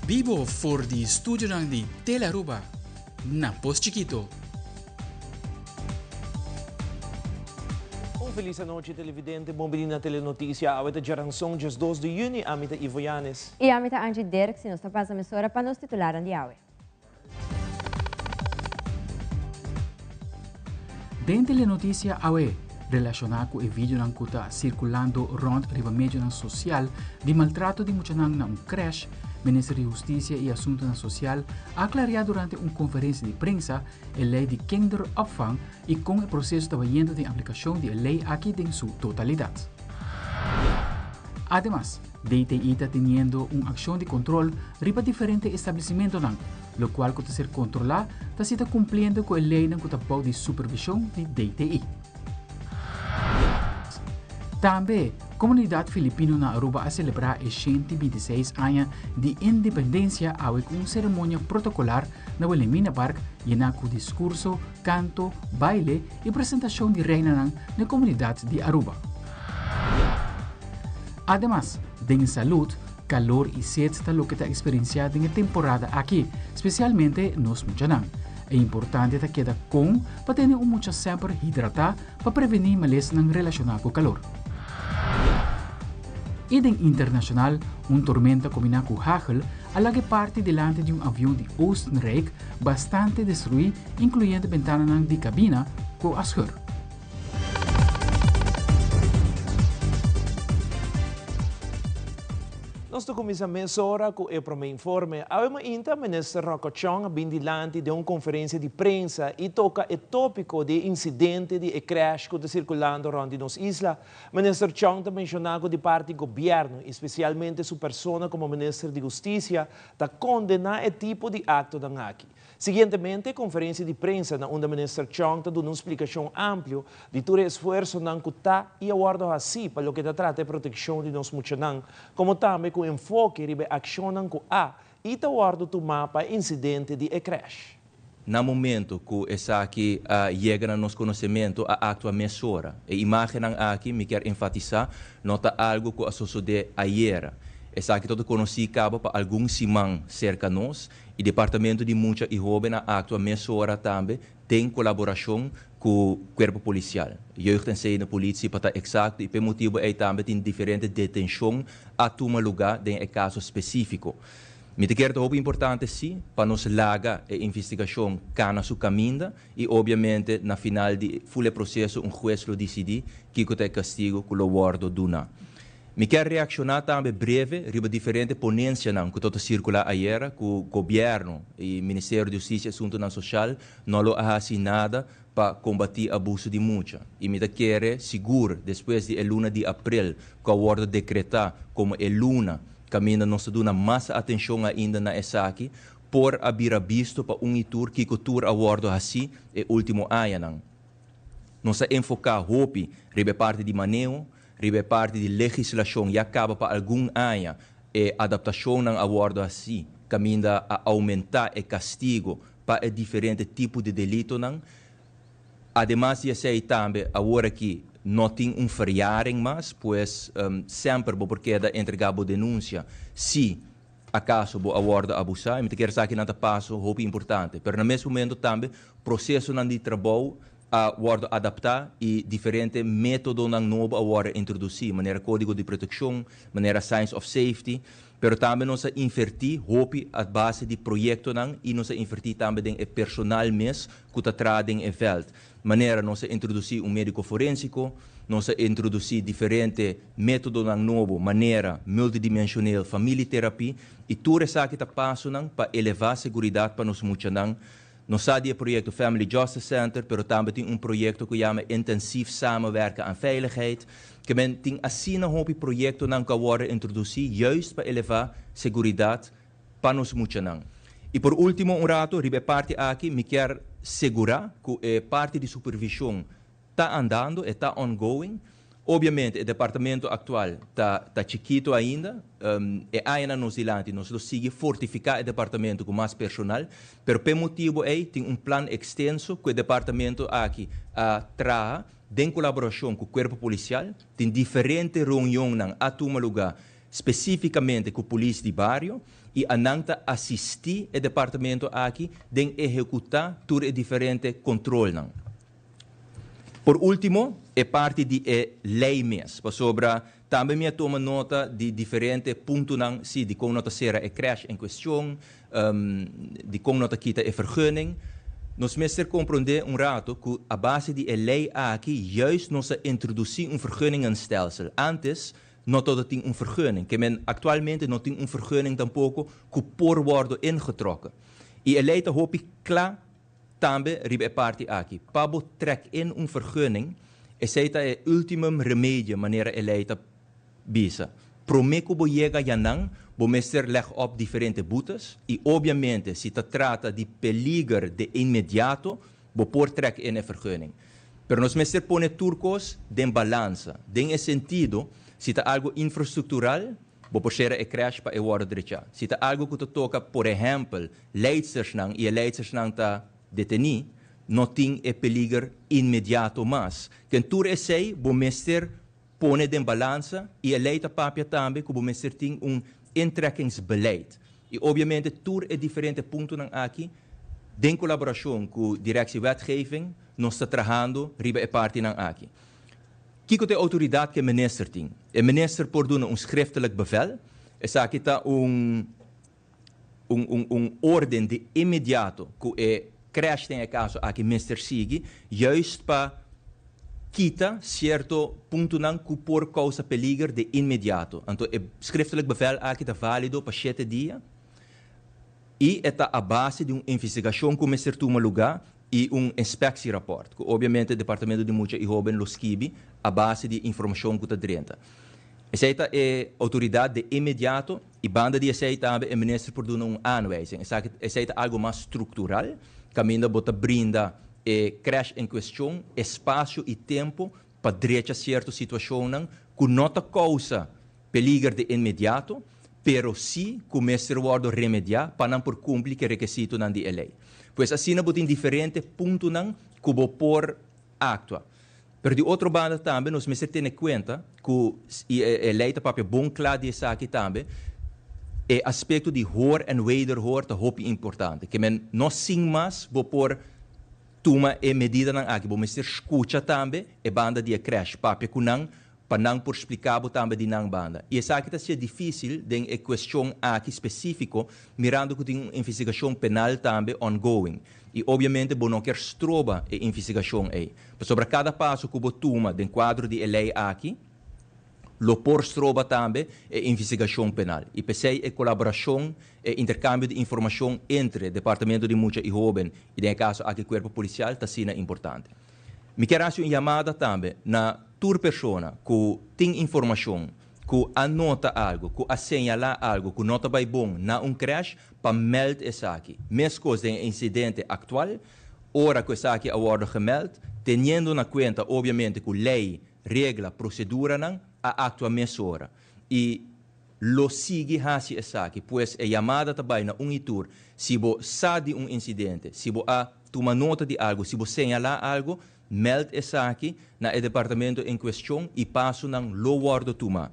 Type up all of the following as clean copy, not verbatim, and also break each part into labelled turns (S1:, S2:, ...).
S1: Bibo for di studionan di Telearuba na Pos Chikito.
S2: Un felis anochi televidente, bon bini na Telenoticia. Awe ta djaranson 12 di juni, ami ta Ivo Yanes.
S3: I ami ta Angie Dirks i nos ta pasa mesora pa nos titularnan di awe.
S1: Den Telenoticia awe, relaciona cu e videonan cu ta circulando rond riba medionan social di maltrato di muchanan na un crash, Minister di Husticia y Asuntonan Social a aclaria durante un conferencia di prensa e ley di kinderopvang y con e proceso ta bayendo den aplicacion di e ley aki den su totalidad. Ademas, DTI ta teniendo un accion di control riba diferente establecimentonan, locual cu ta ser controla ta si ta cumpliendo cu e leynan cu ta bou di supervision di DTI. Tambe, comunidad Filipino na Aruba a celebra e 126 aña di independencia awe cu un ceremonia protocolar na Wilhelmina Park yena cu discurso, canto, baile y presentacion di reinanan na e comunidad di Aruba. Ademas, den salud, calor y sed ta loke ta experiencia den e temporada aki, specialmente nos muchanan. E importante ta keda con pa tene un mucha semper hidrata pa preveni malesanan relaciona cu calor. Y den internacional, un tormenta combina cu hagel a laga e parti dilanti di un avion di Oostenrijk bastante destrui, incluyendo bentananan di cabina cu a scheur.
S2: Nos ta cuminsa mesora cu e prome informe. Awe mainta Minister Rocco Tjong a bin dilanti den un conferencia di prensa y toca e topico di e incidente di e crash cu ta circulando rond di nos isla. Minister Tjong ta menciona cu di parti gobierno y specialmente su persona como Minister di Husticia ta condena e tipo di actonan aki. Siguientemente, konferensia di prensa na unda Minister Tjong ta duna un splikashon amplio di tur e esfuersonan ku ta i a wòrdu hasí pa loke ta trata e protekshon di nos muchanan, komo tambe ku enfoke riba e akshonnan ku a i ta wòrdu tumá pa e insidente di e krèsh.
S4: Na momento ku esaki a yega na nos konosementu a aktua mesora. E imágennan aki, mi kier enfatisá, no ta algu ku a sosodé ayera. Esaki tabata konosí kaba pa algun siman serka nos E Departamento di Mucha i Hoben a aktua mesora tambe den kolaborashon ku Kuerpo Polisial, Jeugd en Zedenpolitie pa ta eksakto i p'e motibu ei tambe tin diferente detenshon a tuma lugá den e kaso spesífiko. Mi ta kere ta hopi importante sí pa nos laga e investigashon kana su kaminda i obiamente na final di ful e proseso un hues lo disidí kiko ta e kastigu ku lo wòrdu duná. Mi kier reakshoná tambe breve riba diferente ponensianan ku tabata sirkulá ayera ku gobièrnu i Ministerio di Hustisia i Asuntunan Soshal no lo a hasi nada pa kombatí abuso di mucha. I mi ta kere sigur despues di e luna di aprel ku a wòrdu dekretá komo e luna kaminda nos ta duna mas atenshon ainda na esaki por a bira bisto pa un i tur kiko tur a wòrdu hasí e último añanan. Nos a enfoká hopi riba e parti di maneho, Riba e parti di legislashon ya kaba pa algun aña e adaptashonnan a wòrdu hasí kaminda a oumentá e kastigo pa e diferente tipo di delitonan. Ademas di esei tambe awor aki no tin un verjaring mas, pues semper bo por keda entregá bo denunsia si akaso bo a wòrdu abusá. I mi ta kere esaki nan ta paso hopi importante. Pero na mes momento tambe prosesonan di trabou a wòrdu adaptá i diferente métodonan nobo a wòrdu introdusí, manera Kódigo di Protekshon, manera Signs of Safety, pero tambe nos a invertí hopi a base di proyektonan i nos a invertí tambe den e personal mes ku ta traha den e vèlt, manera nos a introdusí un médiko forénsiko, nos a introdusí diferente métodonan nobo, manera multidimensioneel familietherapie, i tur esaki ta pasonan pa elevá seguridat pa nos muchanan. Nos sa di e proyekto Family Justice Center, pero tambe tin un proyekto ku yama Intensief Samenwerken aan Veiligheid. Ke men tin asina hopi proyektonan ku a wòrdu introdusí juist pa elevá seguridat pa nos muchanan. I por último un rato riba e parti aki mi kier segurá ku e parti di supervishon Ta andando, e ta ongoing. Obviamente e departamento actual ta ta chikito ainda. E añanan nos dilanti nos lo sigui fortifica e departamento cu mas personal, pero p'e motibo ey tin un plan extenso cu e departamento aki a traha den colaboracion cu Cuerpo Policial. Tin diferente reunionnan a tuma luga. spesífikamente ku polis di bario i anan ta asistí e departamento aki den ehekutá tur e diferente kontrolnan. Por último, e parti di e lei mes, pasobra tambe mi a tuma nota di diferente puntonan, si, dikon no ta sera e krèsh en kuestion, dikon no ta kita e vergunning. Nos mester komprondé un ratu ku a base di e lei aki juist nos a introdusí un vergunningenstelsel. Ántes no tabatin un vergunning. Ke men aktualmente no tin un vergunning tampoko ku por wòrdu ingetrokken. I e lei ta hopi kla tambe riba e parti aki. Pa bo trek in un vergunning, esei ta e ultimum remedie, manera e lei ta bisa. Promé ku bo yega einan, bo mester leg op diferente boetes i obviamente si ta trata di peliger de inmediato, bo por trek in e vergunning. Pero nos mester pone tur kos den balansa. Den e sentido, si ta algo infrastruktural, bo por sera e krèsh pa e wòrdu drechá. Si ta algo ku ta toka, por ehèmpel, leidstersnan i e leidstersnan ta detení, no tin e peliger inmediato mas. Ken tur esei, bo mester pone den balansa i e lei ta papia tambe ku bo mester tin un intrekkingsbeleid. I obviamente tur e diferente puntonan aki, den kolaborashon ku Directie Wetgeving, nos ta trahando riba e partinan aki. Kiko ta e outoridat ku e minister tin? E minister por duna un schriftelijk bevel, esaki ta un orden de inmediato ku e krèsh den e kaso aki mester sigui, juist pa kita sierto puntonan ku por kousa peliger de inmediato. Anto, e schriftelijk bevel aki ta válido pa 7 dia i ta a base di un investigashon ku mester tuma lugá i un inspectierapport, ku obviamente Departamento di Mucha i Hóben lo skibi a base di informashon ku ta drenta. Esei ta e outoridat de inmediato i banda di esei tambe e minister por duna un aanwijzing. Esei ta algo mas struktural, kaminda bo ta brinda e krèsh en kuestion, espasio i tempu pa drecha sierto situashonnan ku no ta kousa peliger de inmediato, pero si ku mester wòrdu remediá pa nan por kumpli ku e rekisitonan di e lei. Pues asina bo tin diferente puntonan ku bo por aktua. Pero di otro banda tambe nos mester tene kuenta ku e lei ta papia bon kla di esaki tambe, e aspekto di hoor en wederhoor ta hopi importante. Ke men no sin mas bo por tuma e medidanan aki, bo mester skucha tambe e banda di e krèsh, papia ku nan pa nan por splika bo tambe di nan banda. I esaki ta ser difísil den e kuestion aki spesífiko, mirando ku tin un investigashon penal tambe ongoing. I obviamente bo no ke stroba e investigashon ei. Pasobra kada paso ku bo tuma den kuadro di e lei aki, lo por stroba tambe e investigashon penal. I p'esei e kolaborashon, e interkambio di informashon entre Departamento di Mucha i Hóben i den kaso aki Kuerpo Polisial ta asina importante. Mi ke hasi un yamada tambe na tur persona ku tin informashon, ku a nota algo, ku a señalá algo, ku no ta bai bon na un krèsh, pa meld esaki. Meskos den insidente aktual, ora ku esaki a wòrdu gemeld, teniendo na kuenta obviamente ku lei, regla, proseduranan, a aktua mesora. I lo sigui hasi esaki, pues e yamada ta bai na un i tur. Si bo sa di un insidente, si bo a tuma nota di algo, si bo señalá algo, meld esaki na e departamento en kuestion i pasonan lo wòrdu tumá.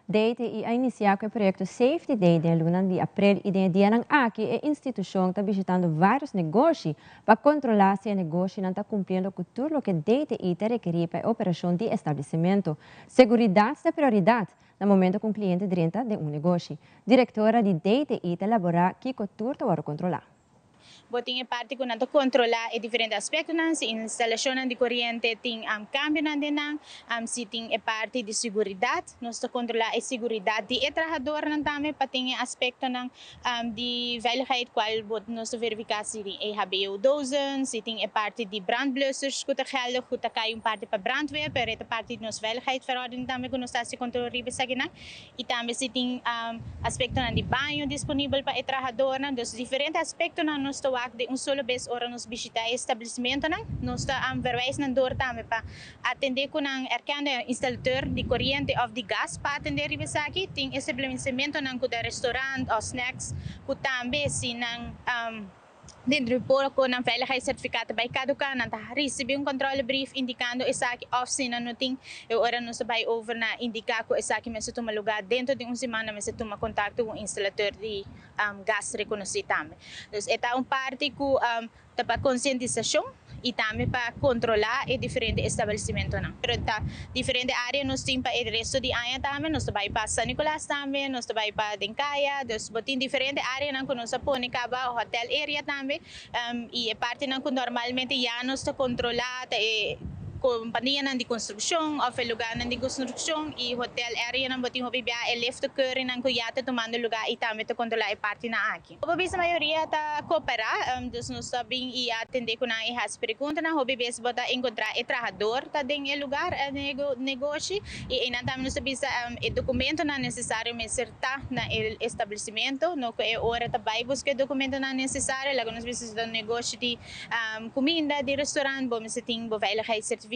S3: DTI a inisiá ku e proyekto Safety Day den luna di aprel i den dianan aki e institushon ta bishitando vários negoshi pa kontrolá si e negoshinan ta kumpliendo ku tur loke DTI ta rekerí pa e operashon di establesimentu. Seguridat ta prioridat na momento ku un kliente drenta den un negoshi. Direktora di DTI ta elaborá kiko tur ta kontrolá.
S5: Bo tin e parti ku nan ta kontrolá e diferente aspektonan, si instalashon di koriente tin kambionan den nan, si tin e parti di seguridat, nos ta kontrolá e seguridat di e trahadónan tambe pa tin e aspektonan di veiligheid, kual nos ta verifiká si tin EHBO dozen, si tin e parti di brandblussers ku ta geldig, ku ta kai un parti pa brandweer, pero e parti di nos veiligheidsverordening tambe ku nos ta hasi kontrol riba esakinan. I tambe si tin aspektonan di baño disponibel pa e trahadónan. Dus diferente aspektonan nos ta wak di un solo bes ora nos bishitá e establesimentonan. Nos ta verwijs nan door tambe pa atendé ku nan erkende installateur di koriente òf di gas pa atendé riba esaki. Tin establesimentonan ku ta restaurant òf snacks ku tambe si nan. Dentro di poko nan veiligheidscertificaat ta bai caduca, nan ta ricibi un controlebrief indicando esaki of si nan no tin, e ora nos ta bai over na indica cu esaki mester tuma lugar dentro di un siman, nan mester tuma contacto cu un instalateur di gas reconoci tambe. Dus e ta un parti cu ta pa concientisacion y tambe pa controla e diferente establecimentonan. Pero ta diferente area nos tin pa e resto di aña tambe, nos ta bai pa San Nicolas tambe, nos ta bai pa den caya, dus bo tin diferente areanan cu nos a pone caba, hotel area tambe, y e partinan cu normalmente ya nos ta controla ta e companianan di construccion of e lugarnan di construccion y hotel areanan. Bo tin hopi bia e liftkeuringnan cu ya ta tumando lugar y tambe ta controla e partinan aki. Hopi bes mayoria ta coopera, dus nos ta bin y atende cu nan y haci preguntanan. Hopi bes bo ta encontra e trahador ta den e lugar, e negoshi, y einan tambe nos ta bisa e documentonan necesario mester ta na e establecimento, no cu e ora ta bay busca e documentonan necesario. Laga nos bisa, si ta un negoshi di cuminda, di restaurant, bo mester tin bo veiligheidscertificaat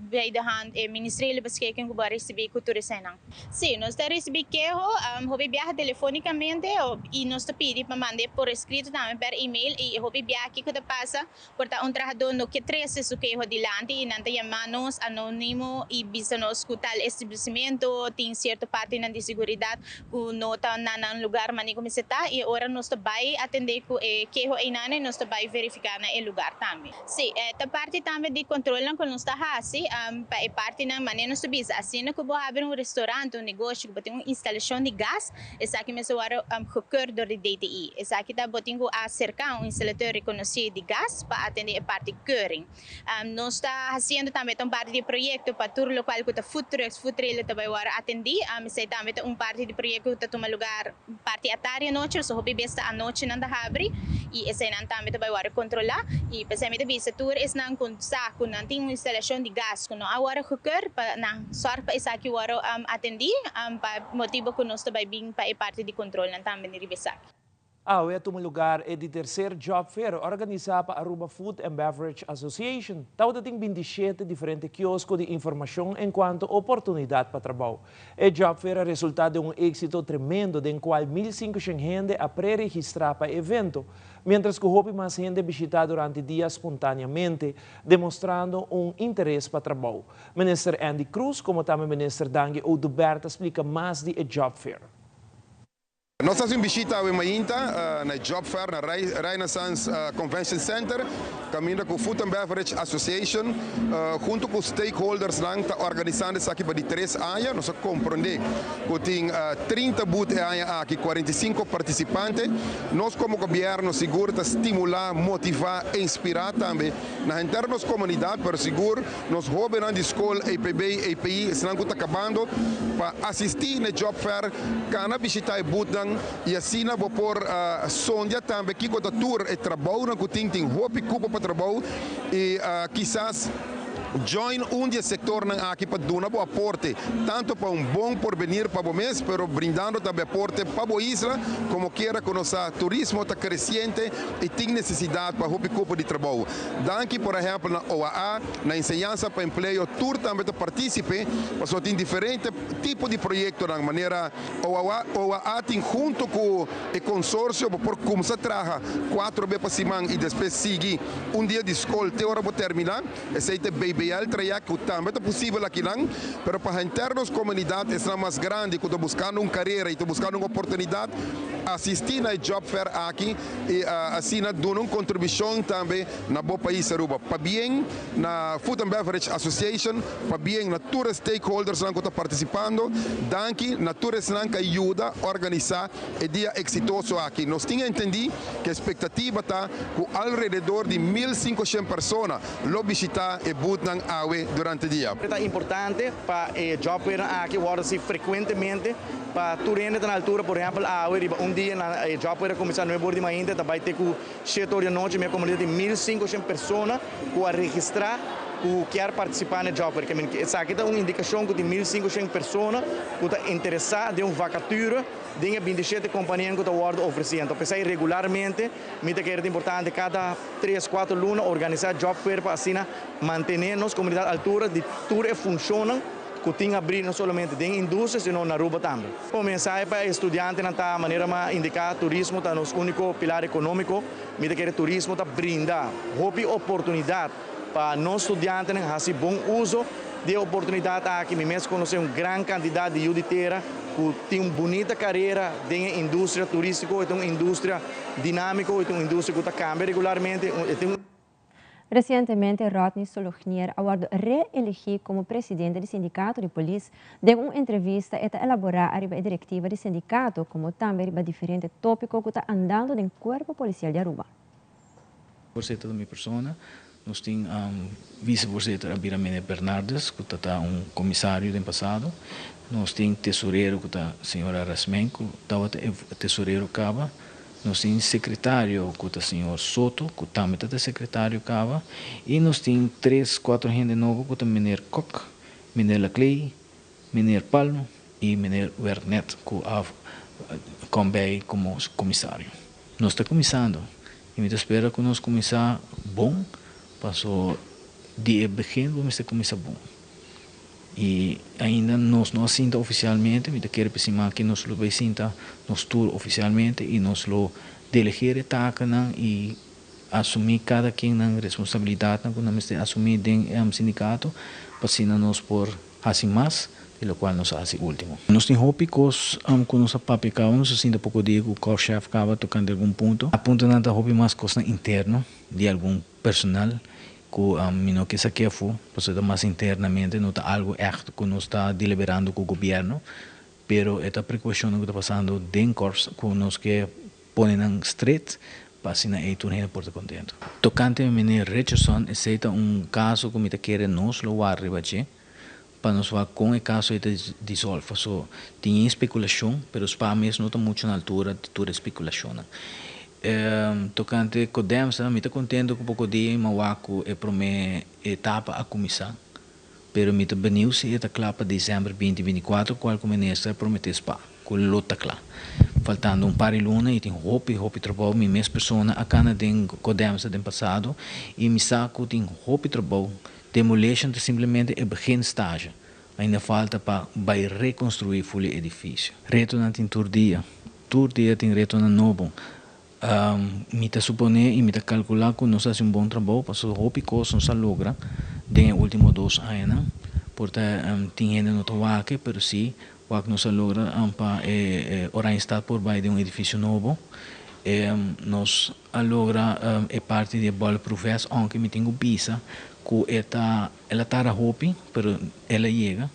S5: bij de hand, e ministeriële beschikking cu bo a ricibi cu tur eseinan. Si, nos ta ricibi keho, hopi biaha telefonicamente, y nos ta pidi pa manda por escrito tambe per email. Y hopi biaha kico ta pasa, por ta un trahador no kier trece su keho dilanti y nan ta yama nos anonimo y bisa nos cu tal establecimento tin cierto partinan di seguridad cu no ta na nan lugar mani cu mester ta, y ora nos ta bay atende cu e keho einan y nos ta bay verifica na e lugar tambe. Si, ta parti tambe di controlnan cu nos ta haci pa e partinan manera nos ta bisa, asina cu bo habri un restaurant, un negoshi cu bo tin un instalacion di gas, esaki mester wordo gekeurd door di DTI. Esaki ta bo tin cu acerca un instalateur reconoci di gas pa atende e parti keuring. Nos ta haciendo tambe ta un parti di proyecto pa tur locual cu ta food trucks, food trailer ta bay wordo atendi. Esey tambe ta un parti di proyecto cu ta tuma lugar parti atardi anochi, so hopi bes ta anochi nan ta habri y eseynan tambe ta bay wordo controla. Y pesey mi ta bisa tur esnan cu sa cu nan tin un instalacion di gas cu no a wordo gekeurd, pa nan zorg pa esaki wordo atendi, pa motibo cu nos ta bay bin pa e parti di controlnan tambe riba esaki.
S2: Awe a tuma lugar e di tercer Job Fair organisa pa Aruba Food and Beverage Association. Tabatin 27 diferente kiosco di informacion en cuanto oportunidad pa trabou. E Job Fair a resulta den un exito tremendo, den cual 1.500 hende a pre-registra pa e evento, mientras cu hopi mas hende a bishita durante dia spontaneamente, demostrando un interes pa trabou. Minister Endy Croes, como tambe Minister Dangui Oduber, ta splica mas di e Job Fair.
S6: Nos a haci un bishita mainta na Job Fair na Renaissance Convention Center, caminda cu Food and Beverage Association, hunto cu stakeholders nan ta organisando esaki pa di 3 aña. Nos a comprende cu tin 30 booth aña aki, 45 participante. Nos como gobierno sigur ta stimula, motiva, inspira tambe na henter nos comunidad, pero sigur nos hobennan di scol, EPB, EPI, esnan cu ta cabando pa asisti na Job Fair, cana bishita e booth y asina bo por sondia tambe kico ta tur e trabou cu tin hopi cupo pa trabou y kisas join un di e sectornan aki pa duna bo aporte, tanto pa un bon porvenir pa bo mes, pero brindando tambe aporte pa bo isla, como quiera cu nos turismo ta creciente y tin necesidad pa hopi cupo di trabou. Danki, por ehempel, na OAA, na Enseñansa pa Empleo, tur tambe ta participe, pasobra tin diferente tipo di proyecto, na manera OAA, OAA tin hunto cu e consorcio por cuminsa traha 4 bes pa siman y despues sigui un dia di scol te ora termina. Esey ta BBL traject cu tambe ta posibel aki nan, pero pa henter nos comunidad ta mas grandi cu ta buscando un carera y ta buscando un oportunidad, asisti na Job Fair aki y asina duna un contribucion tambe na bo pais Aruba. Pabien na Food and Beverage Association, pabien na tur stakeholders cu ta participando, danki na tur cu a yuda organisa e dia exitoso aki. Nos tin entendi cu e expectativa ta cu alrededor di 1.500 persona lo bishita e booth nan awe durante dia.
S7: Ta importante pa e Job Fair aki wordo frecuentemente pa tur hende na altura. Por ehempel, awe riba un dia na e Job Fair cuminsa 9 or di mainta, ta bay te cu 7 or di anochi, mi a comunidad di 1.500 persona cu a registra cu kier participa na Job Fair. Esaki ta un indicacion cu tin 1.500 persona cu ta interesa den un vacature den 27 compania cu ta wordo ofreci. Anto, pensa regularmente, mi ta kere importante cada 3, 4 luna organisa Job Fair pa asina mantene nos comunidad altura di tur e funcion. ku tin abrí no solamente den industria sino na Aruba tambe. Un mensahe pa e studiantenan ta manera mi a indiká turismo ta nos úniko pilar ekonómiko. Mi ta kere turismo ta brinda hopi oportunidat pa nos studiantenan hasi bon uso di e oportunidat aki. Mi mes konosé un gran kantidat di yu di tera ku tin un bunita karera den e industria turístiko. E ta un industria dinámiko, e ta un industria ku ta kambia regularmente. E tin un.
S3: Resientemente Rodney Solognier a wòrdu reeligí komo presidente di sindikato di polis. Den un entrevista e ta elaborá ariba e direktiva di sindikato komo tambe riba diferente tópiko ku ta andando den kuerpo polisial di Aruba.
S8: Voorzitter ta mi persona. Nos tin vicevoorzitter a bira meneer Bernardus ku ta ta un komisario den pasado. Nos tin tesorero ku ta señora Rasmijn ku tabata e tesorero kaba. Nos tin sekretario ku ta señor Soto ku tambe ta ta sekretario kaba. I nos tin tres kuatro hende nobo ku ta meneer Kok, meneer Laclay, meneer Palm i meneer Wernet ku a kom bei komo komisario. Nos ta kuminsando i mi ta spera ku nos kuminsá bon paso di e begin bo mester kuminsá bon. I ainda nos no a sinta ofisialmente, mi ta kere pa siman aki nos lo bai sinta nos tur ofisialmente i nos lo delegeer e takanan i asumí kada ken nan responsabilidatnan ku nan mester asumí den e sindikato pa asina nos por hasi mas di lokual nos a hasi último. Nos tin hopi kos ku nos a papia kaba, nos a sinta poko dia ku korpschef kaba tokante algun punto. A puntonan ta hopi mas kosnan interno di algun personal ku mi no ke saké afó, pasobra ta mas internamente, no ta algu ègt ku nos ta deliberando ku gobièrnu, pero e ta prekupashonnan ku ta pasando den kòrs ku nos ke pone nan stret pa asina ei tur hende por ta kontentu. Tokante meneer Richardson, esei ta un kaso ku mi ta kere nos lo wak riba dje, pa nos wak kon e kaso ei ta disolve. Paso tin e spekulashon, pero spa mes no ta muchu na altura di tur e spekulashonnan. Tokante Codemsa, mi ta kontentu ku poko dia mi a wak ku e promé etapa a kuminsá, pero mi ta beniu si e ta kla pa desèmber 2024, kual ku minister a prometé spa ku lo ta kla. Faltando un par di luna i tin hopi hopi trabou, mi mes persona a kana den Codemsa den pasado i mi sa ku tin hopi trabou. Demolition ta simplemente e begin stage, ainda falta pa bai reconstrui ful e edificio. Retonan tin tur dia, tur dia tin retonan nobo. Mi ta supone y mi ta calcula cu nos a haci un bon trabou pasobra hopi cos nos a logra den e ultimo dos añanan. Por ta tin hende no ta wak pero si wak nos a logra pa e Oranjestad por bai den un edificio nobo. Nos a logra e parti di e bulletproof vest aunke mi tin cu bisa cu e ta el a tarda hopi pero el a yega.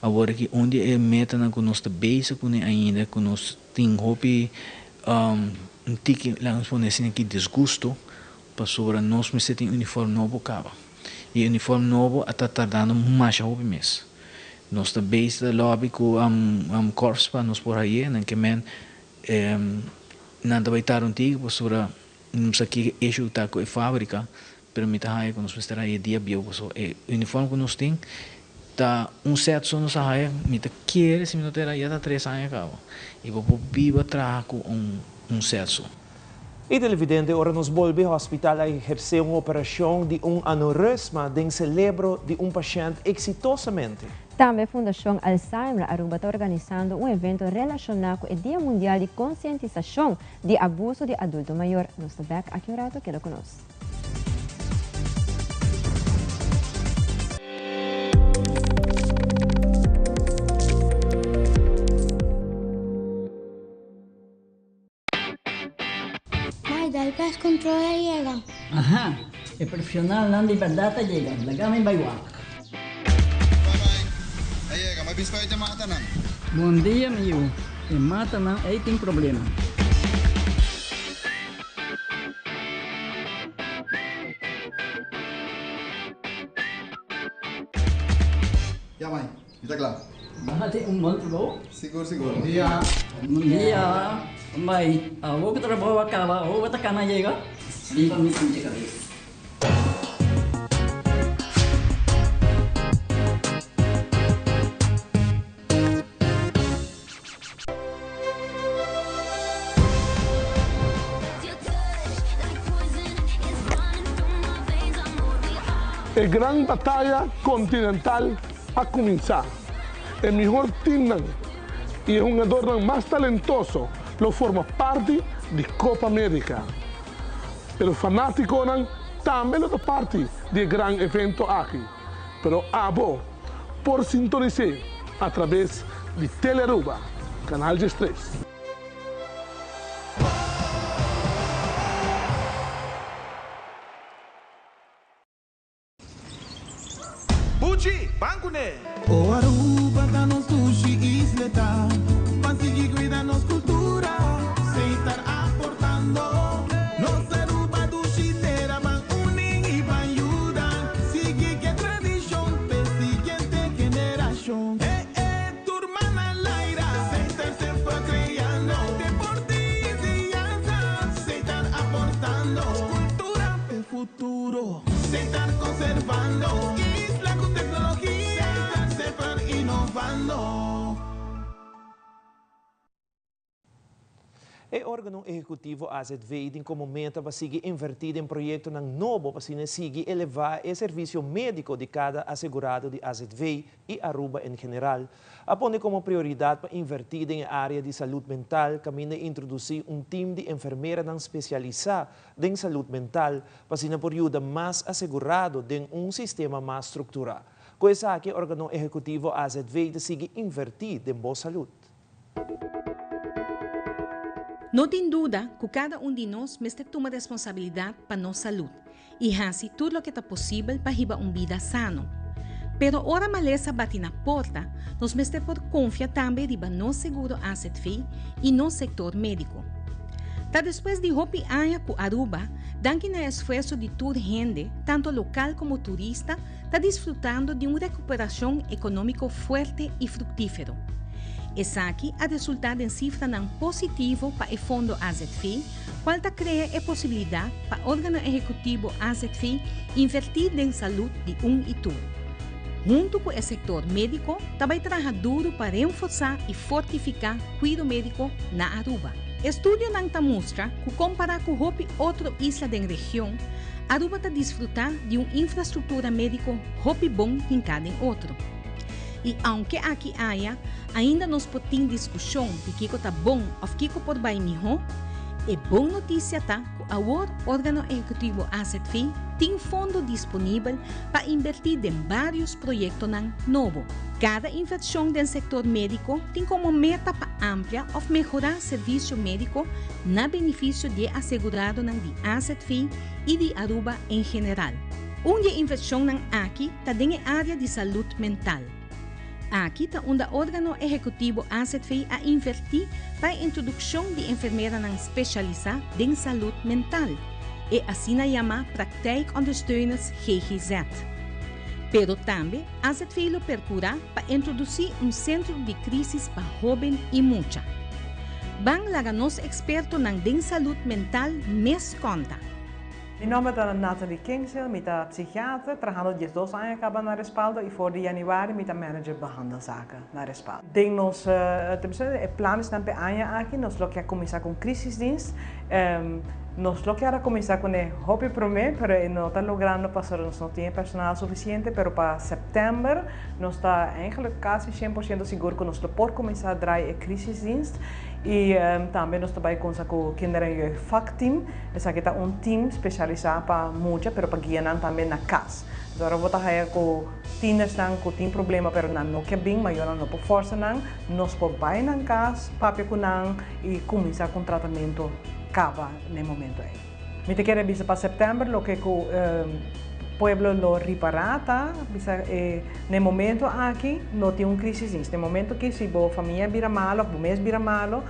S8: Awor aki un di e metanan cu nos ta bezig cune ainda cu nos tin hopi un tiki laga nos pone asina aki disgusto pasobra nos mester tin uniform nobo caba y e uniform nobo a ta tardando masha hopi mes. Nos ta bezig ta lobby cu Corps pa nos por haye nan ke men Nan ta bai tarda un tiki pasobra no sa ki issue ta ku e fabrika, pero mi ta haya ku nos mester haya e dia bieu pasobra e uniform ku nos tin ta un set so nos a haya, mi ta kere si mi no ta era ya ta tres aña kaba i bo por biba traha ku un set so.
S2: E televidente ora nos bolbe hospital a eherce un operacion di un aneurisma den celebro di un pashent exitosamente.
S3: Tambe Fundacion Alzheimer Aruba ta organisando un evento relaciona cu e Dia Mundial di Concientisacion di Abuso di Adulto Mayor. Nos ta bek aki un rato, keda cu nos.
S9: Mai, dal pest control a yega.
S10: Aha, e profesionalnan di berdad a yega. Laga mi bai wak.
S6: Bai bai, a yega. Ma bispa ei te matanan.
S10: Bon dia, mi yu. E matanan ei tin problema.
S6: Ya, mai. Mi ta kla.
S10: Bo hasi un bon trabou.
S6: Sigur, sigur. Bon dia.
S10: Bon dia. Bai, awor ku trabou a kaba, awor bo ta kana yega? Riba mi sinti kabes.
S11: E gran bataya kontinental a kuminsá. E mihor teamnan y e hungadornan mas talentoso lo forma parti di Copa America. Pero fanaticonan tambe lo ta parti di e gran evento aki. Pero abo por sintonis'é a traves di Telearuba, Canal 13.
S12: Buchi, ban kuné!
S13: O Aruba ta nos dushi isla ta pa sigui cuida nos cultura Seitar aportando nos Aruba dushi tera ban uni y ban yuda sigui ke tradicion p'e siguiente generacion E e tur mana laira Seitar semper creando Deporte y enseñanza Seitar aportando cultura p'e futuro. Seitar conservando isla cu tecnologia. Seitar semper innovando.
S2: E organo ehecutivo AZV tin como meta pa sigui inverti den proyectonan nobo pa asina sigui eleva e servicio medico di cada asegurado di AZV y Aruba en general. A pone como prioridad pa inverti den e area di salud mental caminda introduci un team di enfermeranan specialisa den salud mental pa asina por yuda mas asegurado den un sistema mas strukturá. Ku esaki Organo Ehekutivo AZV ta sigui invertí den bo salud.
S14: No tin duda ku kada un di nos mester tuma responsabilidat pa nos salud i hasi tur loke ta posibel pa hiba un bida sano. Pero ora malesa bati na porta, nos mester por konfia tambe riba nos seguro azv i nos sektor médiko. Ta despues di hopi aña ku Aruba, danki na e esfuerso di tur hende, tanto lokal komo turista, ta disfrutando di un rekuperashon ekonómiko fuerte i fruktífero. Esaki a resultá den sifranan positivo pa e fondo azv, kual ta krea e posibilidat pa órgano ehekutivo azv invertí den salud di un i tur. Huntu ku e sektor médiko ta bai traha duru pa renforsá i fortifiká kuido médiko na Aruba. Estudionan ta mustra ku kompará ku hopi otro isla den region, Aruba ta disfrutá di un infrastruktura médiko hopi bon hinká den otro. I aunke aki aya ainda nos por tin diskushon di kiko ta bon òf kiko por bai mihó, e bon notisia ta ku awor Órgano Ehekutivo AZV tin fondo disponibel pa inbertí den vários proyektonan nobo. Kada invershon den sektor médiko tin komo meta pa amplia òf mehorá servisio médiko na benifisio di e aseguradonan di AZV i di Aruba en general. Un di e invershonnan aki ta den e área di salud mental. Aki ta unda Órgano Ehekutivo AZV a invertí pa e introdukshon di enfermeranan speshalisá den salud mental, e asina yamá praktijkondersteuners ggz. Pero tambe AZV lo perkurá pa introdusí un sentro di krísis pa hóben i mucha. Ban laga nos ekspertonan den salud mental mes konta.
S15: Mi nomber ta Nathalie Kingsale, mi ta psichiater, trahando 12 aña caba na Respaldo y for di januari mi ta manager behandelzaken na Respaldo. Den nos e planesnan p'e aña aki nos lo kier cuminsa cu un crisisdienst. Nos lo kier a cuminsa cune hopi prome, pero e no ta logrando pasobra nos no tin e personal suficiente, pero pa september nos ta eigenlijk casi 100% sigur cu nos lo por cuminsa draai e crisisdienst. Y tambe nos ta bay cunsa cu Kinder en Jeugd Vakteam. Esaki ta un team specialisa pa mucha pero pa guia nan tambe na cas. Entonces ora bo ta haya cu tienersnan cu tin problema pero nan no ke bin, mayornan no por forsa nan, nos por bay nan cas, papia cu nan y cuminsa cu un tratamento caba n'e momento ey. Mi ta kere bisa pa september loke cu pueblo lo ripara ta bisa e n'e momento aki no tin un crisis dins. N'e momento aki si bo famia bira malo of bo mes bira malo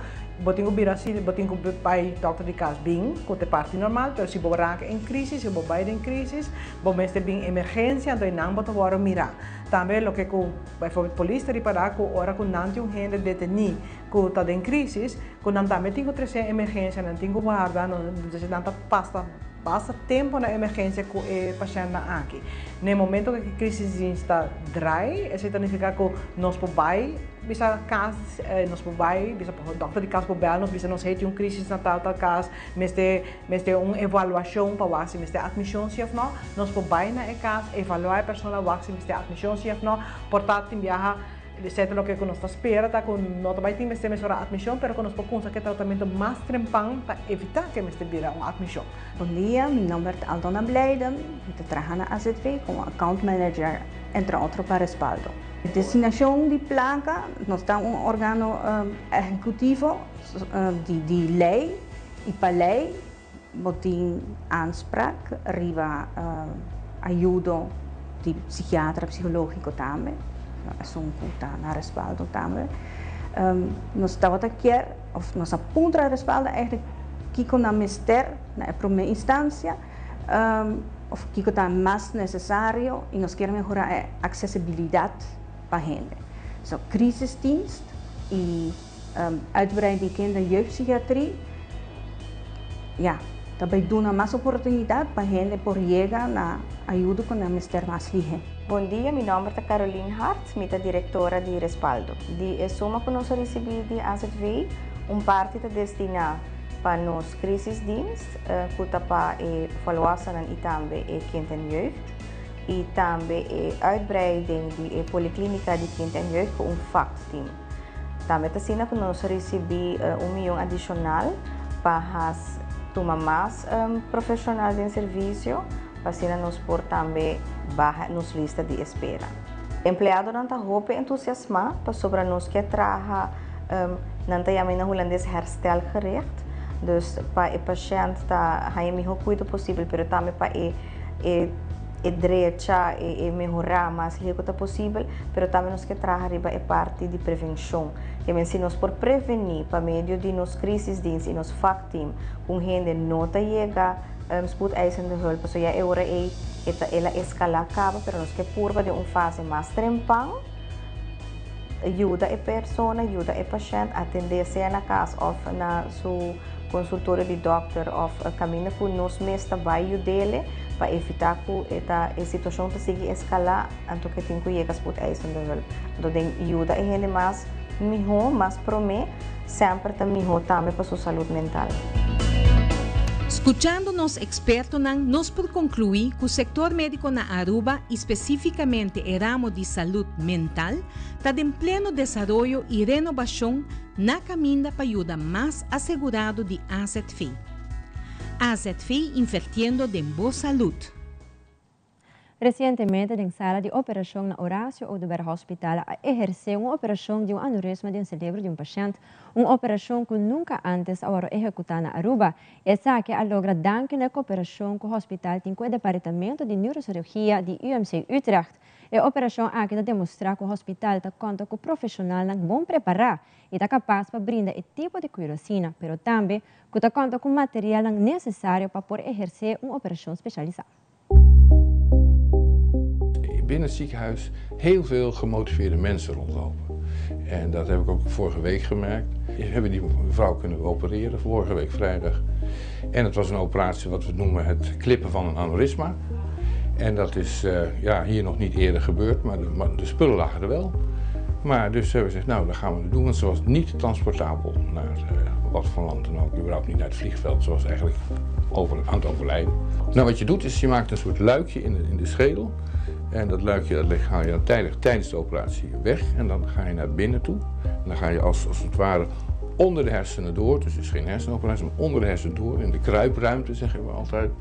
S15: bo tin cu bira si bo tin cu bay dokter di cas bin cu ta e parti normal pero si bo raak en crisis si bo bay den crisis bo mester bin emergencia anto eynan bo ta worde mira. Tambe loke cu bijvoorbeeld polis ta ripara cu ora cu nan tin un hende deteni cu ta den crisis cu nan tambe tin cu trece emergencia nan tin cu warda nan ta pasa basta tempo na emergencia cu e pashentnan aki. Na e momento cu e crisisdienst ta draai, esey ta nifica cu nos por bay bisa cas, nos por bay bisa dokter di cas por bel nos bisa nos hey tin un crisis na tal tal cas, mester mester un evaluacion pa wak si mester admision si of no, nos por bay na e cas, evalua e persona wak si mester admision si of no, por ta tin biaha. Esei ta loke ku nos ta spera ta ku no ta bai tin mester mesora atmishon pero ku nos por kumsa ku e tratamentu mas trempan pa evitá ku e mester bira un atmishon.
S16: Bon dia, mi nomber ta Aldona Blijden, mi ta traha na AZV komo account manager entre otro pa Respaldo. Destinashon di plaka, nos ta un organo ehekutivo di lei i pa lei bo tin aanspraak riba ayudo di psikiatra, psikologiko tambe, esun ku ta na Respaldo tambe. Nos tabata kier of nos a puntra Respaldo eigenlijk kiko nan mester na e prome instansia of kiko ta mas nesesario i nos kier mehora e aksesibilidat pa hende. So crisisdienst i uitbreiding kinder en jeugdpsychiatrie ya ta bai duna mas oportunidat pa hende por yega na ayudo ku nan mester mas lihe.
S17: Bon dia, mi nòmber ta Caroline Hart, mi ta direktora di Respaldo. Di e suma ku nos a risibí di AZV, un parti ta destiná pa nos crisisdienst, ku ta pa e volwasenen i tambe e kind en jeugd, i tambe e uitbreiding di e poliklinika di kind en jeugd ku un vakteam. Tambe ta asina ku nos a risibí un miyon adishonal pa has tuma mas profeshonal den servisio pa asina nos por tambe baha nos lista di espera. Empleadonan ta hopi entusiasmá pasobra nos ke traha nan ta yama na hulandes herstelgericht, dus pa e pashènt ta haña e mihó kuido posibel pero tambe pa e e drecha, e mehorá mas lihé ku ta posibel, pero tambe nos ke traha riba e parti di prevenshon. Ke men si nos por prevení pa medio di nos crisisdienst i nos vakteam ku un hende no ta yega spoedeisende hulp, pasobra ya e ora ei e ta el a eskalá kaba, pero nos ke purba den un fase mas trempan yuda e persona, yuda e pashènt atendé sea na kas òf na su konsultorio di dòkter òf kaminda ku nos mes ta bai yud'é pa evitá ku e ta e situashon ta sigui eskalá anto ku e tin ku yega spoedeisende hulp. Anto den yuda e hende mas mihó, mas promé, semper ta mihó tambe pa su salud mental.
S14: Skuchando nos ekspertonan nos por konkluí ku sektor médiko na Aruba i spesífikamente e ramo di salud mental ta den pleno desaroyo i renobashon na kaminda pa yuda mas asegurado di azv. Azv invertiendo den bo salud.
S3: Resientemente den sala di operashon na Horacio Oduber Hospital a ehersé un operashon di un aneurisma den selebro di un pashènt, un operashon ku nunka ántes a wòrdu ehekutá na Aruba. Esaki a logra danki na e koperashon ku hospital tin ku e departamento di neurocirurgia di UMC Utrecht. E operashon aki ta demostrá ku hospital ta konta ku profeshonalnan bon prepará i ta kapas pa brinda e tipo di kuido asina, pero tambe ku ta konta ku materialnan nesesario pa por ehersé un operashon speshalisá.
S18: Binnen het ziekenhuis heel veel gemotiveerde mensen rondlopen. En dat heb ik ook vorige week gemerkt. We hebben die mevrouw kunnen opereren, vorige week vrijdag. En het was een operatie wat we noemen het klippen van een aneurysma. En dat is eh, ja, hier nog niet eerder gebeurd, maar de, maar de spullen lagen er wel. Maar dus hebben we gezegd, nou, dat gaan we doen, want ze was niet transportabel naar eh, wat voor land dan ook. Überhaupt niet naar het vliegveld, zoals eigenlijk over, aan het overlijden. Nou, wat je doet is, je maakt een soort luikje in de, in de schedel. En dat luikje dat haal je dan tijdig, tijdens de operatie weg. En dan ga je naar binnen toe. En dan ga je als, als het ware onder de hersenen door. Dus het is geen hersenoperatie, maar onder de hersenen door. In de kruipruimte, zeggen we altijd.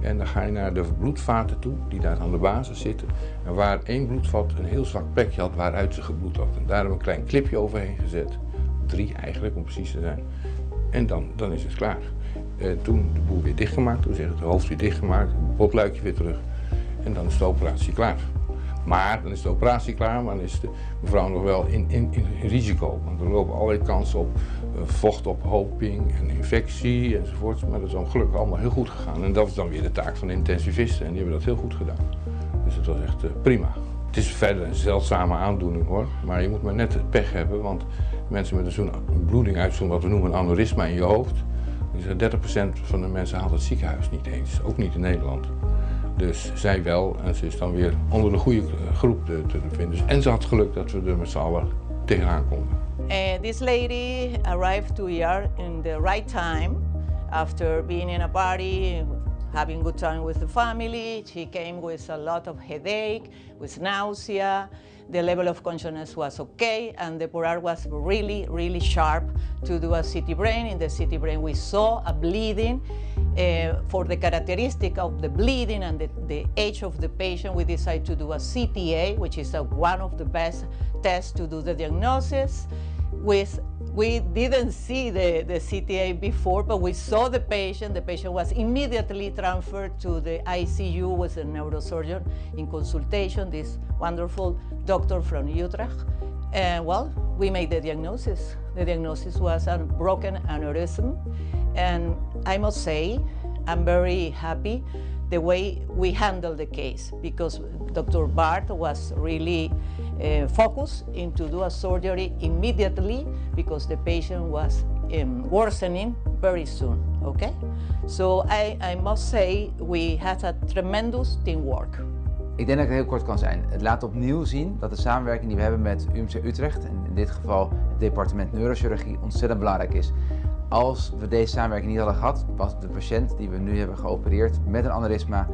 S18: En dan ga je naar de bloedvaten toe, die daar aan de basis zitten. En waar één bloedvat een heel zwak plekje had waaruit ze gebloed had. En daar hebben we een klein clipje overheen gezet. Drie eigenlijk, om precies te zijn. En dan, dan is het klaar. En toen de boel weer dichtgemaakt, toen zeg het hoofd weer dichtgemaakt, het botluikje weer terug. En dan is de operatie klaar. Maar dan is de operatie klaar, maar dan is de mevrouw nog wel in, in, in risico. Want er lopen allerlei kansen op eh, vochtophoping en infectie enzovoort. Maar dat is dan gelukkig allemaal heel goed gegaan. En dat is dan weer de taak van de intensivisten en die hebben dat heel goed gedaan. Dus dat was echt eh, prima. Het is verder een zeldzame aandoening hoor, maar je moet maar net het pech hebben, want mensen met zo'n bloeding uit zo'n wat we noemen een aneurysma in je hoofd, dus 30% van de mensen haalt het ziekenhuis niet eens, ook niet in Nederland. Dus zij wel en ze is dan weer onder de goede groep te, te vinden. Dus, en ze had geluk dat we er met z'n allen tegenaan konden.
S19: Uh, this lady arrived to ER in the right time after being in a party. having good time with the family. She came with a lot of headache, with nausea. The level of consciousness was okay, and the porar was really, really sharp to do a CT brain. In the CT brain, we saw a bleeding. For the characteristic of the bleeding and the age of the patient, we decided to do a CTA, which is one of the best tests to do the diagnosis. We didn't see the CTA before, but we saw the patient. The patient was immediately transferred to the ICU with a neurosurgeon in consultation, this wonderful doctor from Utrecht. And well, we made the diagnosis. The diagnosis was a broken aneurysm. And I must say, I'm very happy the way we handled the case because Dr. Bart was really focused into do a surgery immediately because the patient was worsening very soon, okay? So I must say we had a tremendous teamwork.
S20: Ik denk dat ik heel kort kan zijn. Het laat opnieuw zien dat de samenwerking die we hebben met UMC Utrecht, en in dit geval het departement neurochirurgie, ontzettend belangrijk is. Als we deze samenwerking niet hadden gehad, was de patiënt die we nu hebben geopereerd met een aneurysma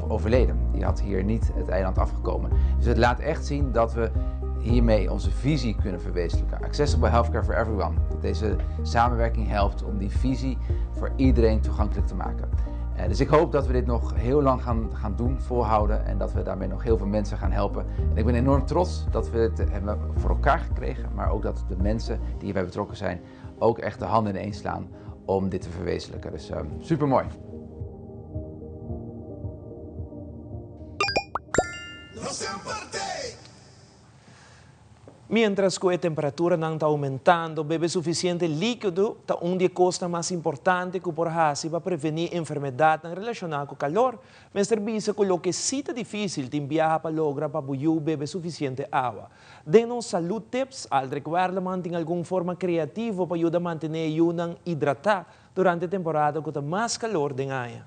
S20: overleden. Die had hier niet het eiland afgekomen. Dus het laat echt zien dat we hiermee onze visie kunnen verwezenlijken. Accessible healthcare for everyone. Dat deze samenwerking helpt om die visie voor iedereen toegankelijk te maken. Dus ik hoop dat we dit nog heel lang gaan doen, volhouden en dat we daarmee nog heel veel mensen gaan helpen. En ik ben enorm trots dat we het hebben voor elkaar gekregen, maar ook dat de mensen die hierbij betrokken zijn ook echt de handen ineen slaan om dit te verwezenlijken. Dus super mooi.
S2: Mientras cu e temperaturanan ta aumentando, bebe suficiente likido ta un di e cosnan mas importante cu por haci pa preveni enfermedadnan relaciona cu calor. Mester bisa cu loke si ta dificil tin biaha pa logra pa bo yu bebe suficiente awa. Den nos Salud Tips, Aldrich Werleman tin algun forma creativo pa yuda mantene e yunan hidrata durante e temporada cu ta mas calor den aña.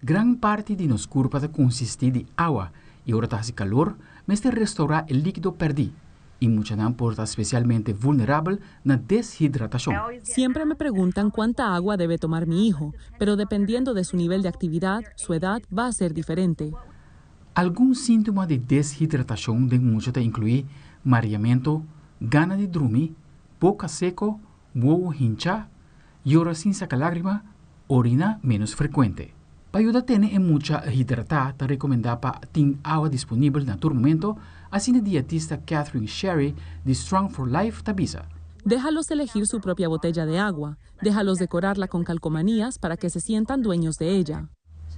S1: Gran parti di nos kurpa ta konsistí di awa i ora ta hasi kalor mester restourá e líkido pèrdí i muchanan por ta spesialmente vulnerabel na deshidratashon.
S21: Siempre me preguntan cuánta agua debe tomar mi hijo, pero dependiendo de su nivel de actividad, su edad va a ser diferente.
S1: Algun síntoma di deshidratashon den mucha ta inkluí mariamentu, gana di drumi, boka seko, wowo hinchá, yora sin saka lágrima, orina ménos frekuente. Pa yuda tene e mucha hidratá ta rekomendá pa tin awa disponibel na tur momento, asina dietista Catherine Sherry di Strong for Life ta bisa.
S21: Déjalos elegir su propia botella de agua, déjalos decorarla con calcomanías para que se sientan dueños de ella.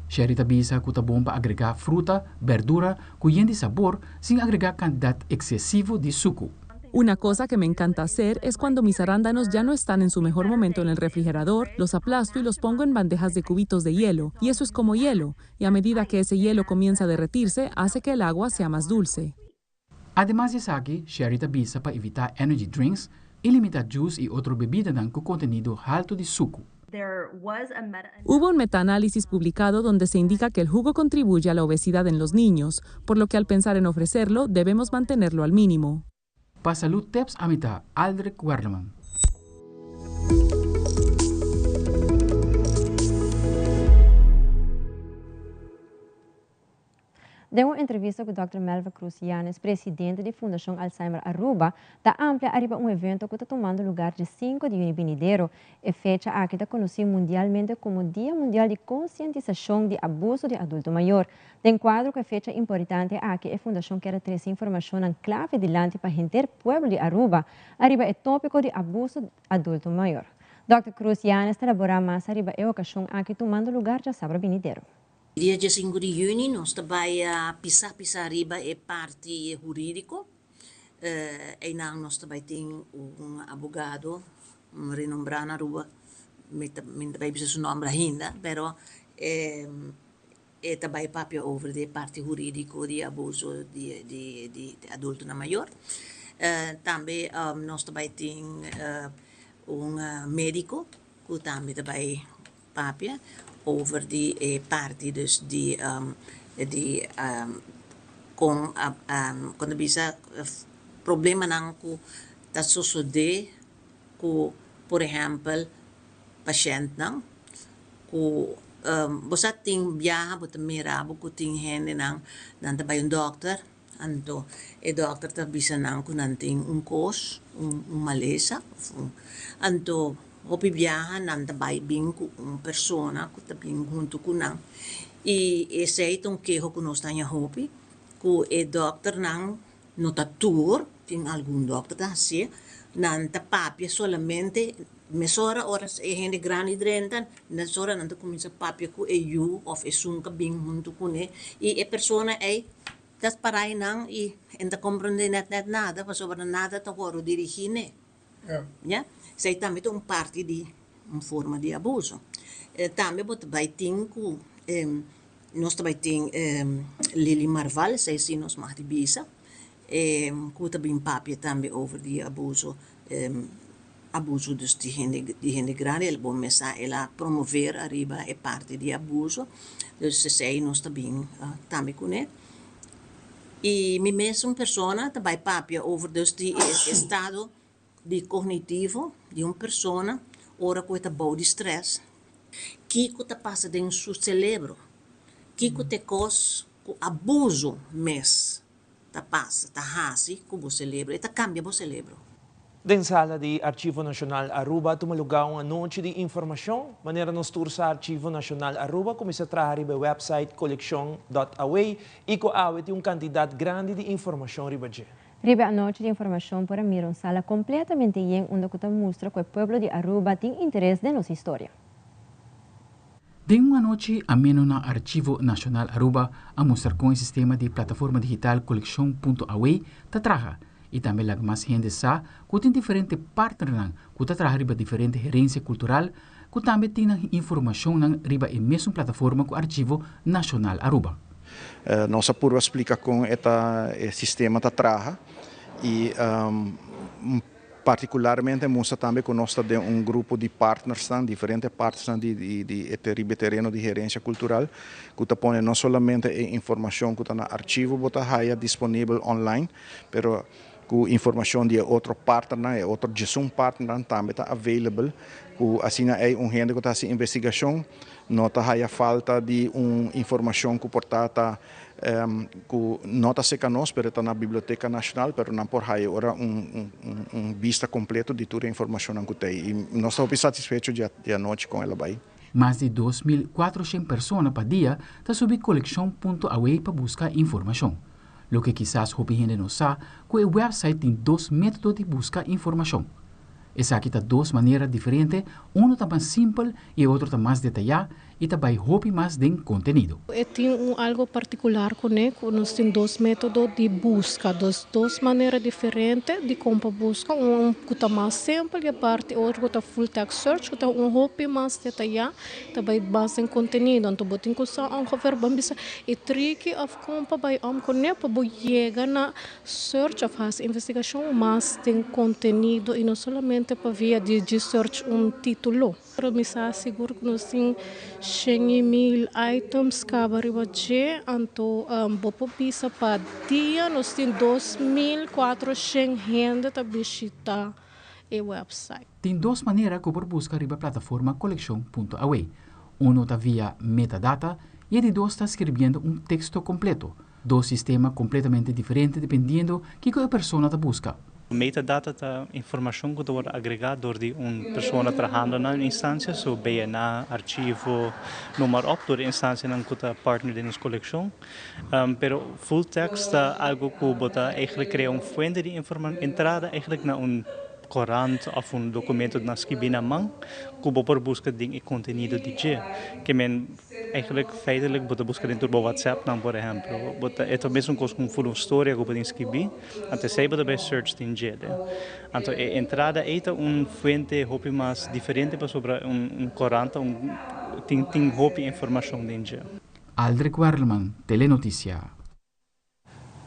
S1: Sherry ta bisa ku ta bon pa agregá fruta, bèrdura ku yen di sabor sin agregá kantidat eksesivo di suku.
S21: Una cosa que me encanta hacer es cuando mis arándanos ya no están en su mejor momento en el refrigerador, los aplasto y los pongo en bandejas de cubitos de hielo, y eso es como hielo, y a medida que ese hielo comienza a derretirse, hace que el agua sea más dulce.
S1: Ademas di esaki, Sherry ta bisa pa evitá energy drinks i limitá juice i otro bebidanan ku kontenido haltu di suku.
S21: Hubo un metaanálisis publicado donde se indica que el jugo contribuye a la obesidad en los niños, por lo que al pensar en ofrecerlo, debemos mantenerlo al mínimo.
S1: Pa Salud Tips ami ta Aldrich Werleman.
S3: Den un entrevista cu Dòkter Melva Cruz Yanes, presidente di Fundacion Alzheimer Aruba, ta amplia ariba un evento cu ta tumando lugar dje sinku di juni binidero. E fecha aki ta conoci mundialmente como Dia Mundial di Concientisacion di Abuso di Adulto Mayor. Den cuadro cu e fecha importante aki e fundacion kier a trece informacionnan clave dilanti pa henter pueblo di Aruba ariba e topico di abuso di adulto mayor. Dòkter Cruz Yanes ta elabora mas ariba e ocasion aki tumando lugar djasabra binidero.
S22: Dia diesinku di yüni nos ta bai pisa pisa riba e parti hurídiko. Einan nos ta bai tin un abogado renombrá na Aruba, mi ta mi no ta bai bisa su nòmber ainda, pero e ta bai papia over di e parti hurídiko di abuso di di di adultonan mayor. Tambe nos ta bai tin un médiko ku tambe ta bai Papia over di e parti dus di di kon kon ta bisa problemanan ku Ta sosodé ku por ehèmpel pashèntnan ku bo sa tin biaha bo ta mira bo ku tin hendenan nan ta bai un dòkter anto e dòkter ta bisa nan ku nan tin un kos un malesa òf un anto hopi biaha nan ta bai bin ku un persona ku ta bin huntu ku nan i esei ta un keho ku nos ta haña hopi ku e dòkternan No ta tur, tin algun dòkter ta hasié, nan ta papia solamente mesora ora e hende grandi drenta, mesora nan ta kuminsá papia ku e yu òf esun ku a bin huntu kuné i e persona ei ta pará einan i e no ta komprondé nèt nèt nada pasobra nada ta wòrdu dirigí n'e. Ya, esei tambe ta un parti di un forma di abuso. Tambe bo ta bai tin ku nos ta bai tin Lily Marval, esei si nos mag di bisa, ku ta bin papia tambe over di abuso, abuso dus di hende di hende grandi, el bo mes sa el a promover ariba e parti di abuso, dus esei nos ta bin tambe kuné. I mi mesun persona ta bai papia over dus di e estado di kognitivo di un persona ora ku e ta bou di strès. Kiko ta pasa den su selebro? Kiko ta e kos ku abuso mes ta pasa, ta hasi ku bo selebro? E ta kambia bo selebro.
S2: Den sala di Archivo Nacional Aruba a tuma luga un anochi di informacion. Manera nos tur sa Archivo Nacional Aruba a cuminsa traha riba e website coleccion dot aw y cu awe tin un cantidad grandi di informacion riba dje.
S3: Riba e anochi di informacion por a mira un sala completamente yen unda cu ta mustra cu e pueblo di Aruba tin interes den nos historia.
S1: Den un anochi ameno na Archivo Nacional Aruba a mustra con e sistema di plataforma digital coleccion punto aw ta traha y tambe laga mas hende sa cu tin diferente partnernan cu ta traha riba diferente herencia cultural cu tambe tin nan informacionnan riba e mesun plataforma cu Archivo Nacional Aruba.
S4: Nos a purba splica con e ta e sistema ta traha y Partikularmente mustra tambe ku nos ta den un grupo di partnersnan, diferente partnersnan di di e riba e tereno di herensia kultural, ku ta pone no solamente e informashon ku ta na archivo bo ta haya disponibel online, pero ku informashon di e otro partnernan, e otro djesun partnernan tambe ta available, ku asina ei un hende ku ta hasi investigashon no ta haya falta di un informashon ku por ta ta Ku no ta seka nos, pero ta na Biblioteka Nashonal, pero nan por haya ora un un bista kompleto di tur e informashonnan ku ta ei. I nos ta hopi satisfecho di anochi kon el a bai.
S1: Mas di 2400 persona pa dia ta subi Kolekshon punto awe pa buska informashon. Loke kisas hopi hende no sa, ku e wèpsait tin dos método di buska informashon. Esaki ta dos manera diferente, unu ta mas simpel i e otro ta mas detayá i ta bai hopi mas den kontenido.
S5: E tin un algo partikular kuné ku nos tin dos método di buska, dos dos manera diferente di kon pa buska, un ku ta mas simpel i aparte otro ku ta full text search ku ta un hopi mas detayá, ta bai mas den kontenido. Anto bo tin ku sa ongeveer ban bisa e triki òf kon pa bai òm kuné pa bo yega na Search of hasi investigashon mas den kontenido i no solamente pa via di djis search un título. Pero mi sa sigur ku nos tin shen i mil items kaba riba dje, anto bo por bisa pa dia nos tin 2400 hende ta bishita e website.
S1: Tin dos manera ku por buska riba plataforma Kolekshon punto awe. Uno ta via metadata i e di dos ta skirbiendo un teksto kompleto. Dos sistema completamente diferente dependiendo kico e persona ta busca.
S23: Metadata ta informacion cu ta wordo agrega door di un persona trahando na un instancia, so BNA, archivo, noem maar op, door e instancianan cu ta partner den nos coleccion. Pero full text ta algo cu bo ta eigenlijk crea un fuente di entrada eigenlijk na un korant òf un dokumento na skibí na man ku bo por buska den e kontenido di dje. Ke men eigentlik feitelijk bo ta buska den tur bo whatsappnan por ehèmpel. Bo ta e ta mesun kos ku un full un storia ku bo tin skibí, anto esei bo ta bai search den dje. Anto e entrada ei ta un fuente hopi mas diferente pasobra un korant ta un tin tin hopi informashon den dje.
S1: Aldrich Werleman, Telenoticia.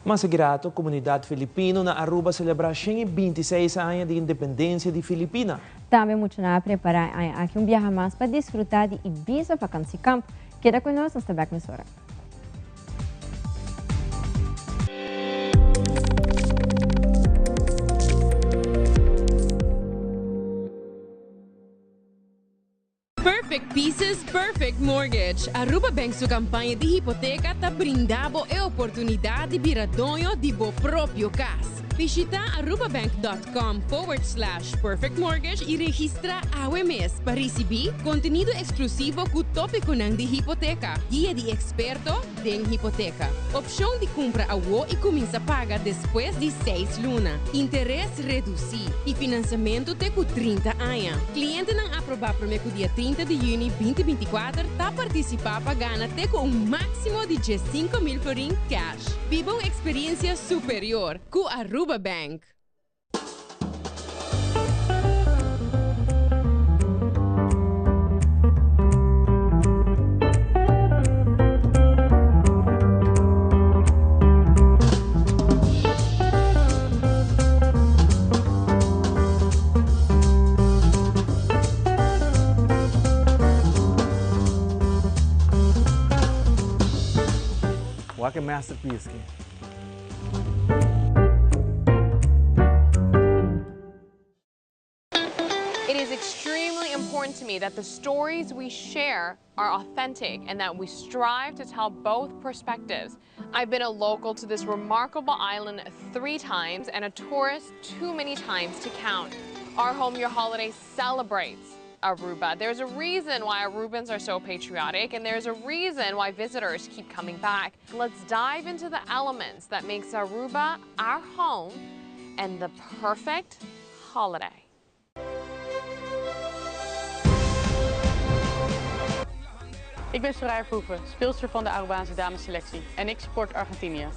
S2: Mas grato, comunidad Filipino na Aruba celebra 126 aña di independencia di Filipina.
S3: Tambe muchanan a prepara e aña aki un biaha mas pa disfruta di Ibiza Vakantiekamp. Keda cu nos, nos ta bek mesora.
S7: Perfect Pieces, Perfect Mortgage. Aruba Bank su campaña di hipoteca ta brinda bo e oportunidad di bira doño di bo propio cas. Bishita arubabank.com forward slash perfect mortgage y registra awe mes pa ricibi contenido exclusivo cu topiconan di hipoteca, guia di experto den hipoteca, opcion di cumpra awo y cuminsa paga despues di seis luna, interes reduci y financiamento te cu 30 aña. Clientenan aproba prome cu dia 30 di juni 2024 ta participa pa gana te cu un maximo di 15.000 florin cash. Biba un experiencia superior cu Aruba Bank.
S8: Wak e masterpiece ki.
S9: It is extremely important to me that the stories we share are authentic and that we strive to tell both perspectives. I've been a local to this remarkable island three times and a tourist too many times to count. Our Home Your Holiday celebrates Aruba. There's a reason why Arubans are so patriotic and there's a reason why visitors keep coming back. Let's dive into the elements that makes Aruba our home and the perfect holiday.
S24: Ik ben Soraya Verhoeven, speelster van de Arubaanse damesselectie en ik support Argentinië.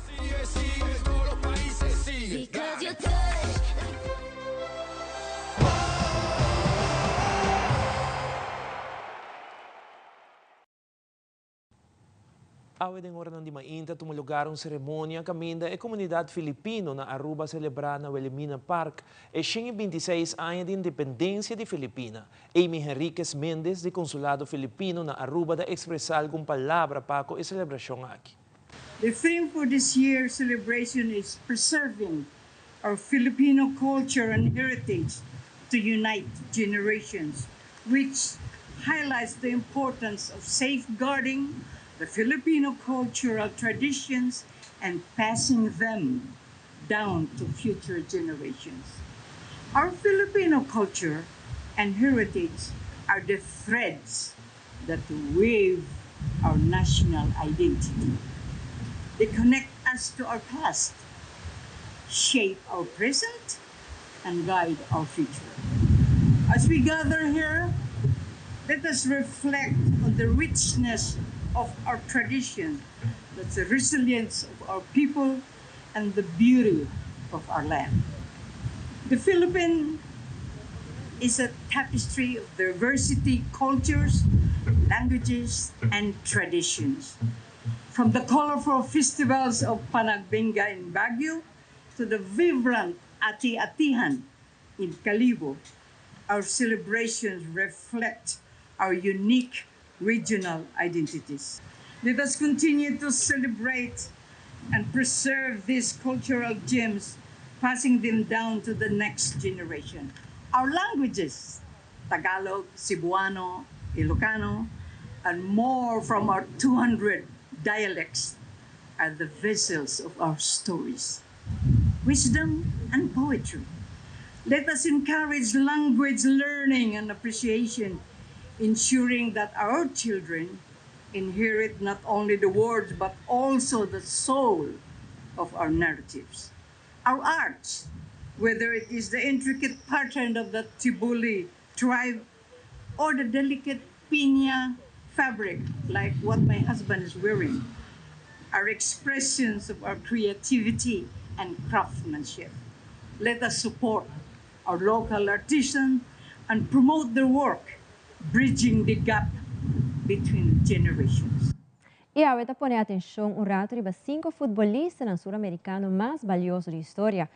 S2: Awe den oranan di mainta tuma lugar un ceremonia caminda e comunidad Filipino na Aruba a celebra na Wilhelmina Park e 126 aña di independencia di Filipina. Amy Henriquez Mendez di Consulado Filipino na Aruba ta expresa algun palabra pa cu e celebracion aki.
S25: The theme for this year's celebration is Preserving Our Filipino Culture and Heritage to Unite Generations, which highlights the importance of safeguarding the Filipino cultural traditions and passing them down to future generations. Our Filipino culture and heritage are the threads that weave our national identity. They connect us to our past, shape our present, and guide our future. As we gather here, let us reflect on the richness of our tradition, that's the resilience of our people, and the beauty of our land. The Philippines is a tapestry of diversity, cultures, languages, and traditions. From the colorful festivals of Panagbenga in Baguio to the vibrant Ati-Atihan in Kalibo, our celebrations reflect our unique regional identities. Let us continue to celebrate and preserve these cultural gems, passing them down to the next generation. Our languages, Tagalog, Cebuano, Ilocano, and more from our 200 dialects, are the vessels of our stories, wisdom, and poetry. Let us encourage language learning and appreciation, ensuring that our children inherit not only the words but also the soul of our narratives. Our arts, whether it is the intricate pattern of the Tibuli tribe or the delicate piña fabric like what my husband is wearing, are expressions of our creativity and craftsmanship. Let us support our local artisans and promote their work, bridging the gap between generations.
S3: Y awe ta pone atencion un rato riba cinco futbolistanan suramericano mas balioso di historia.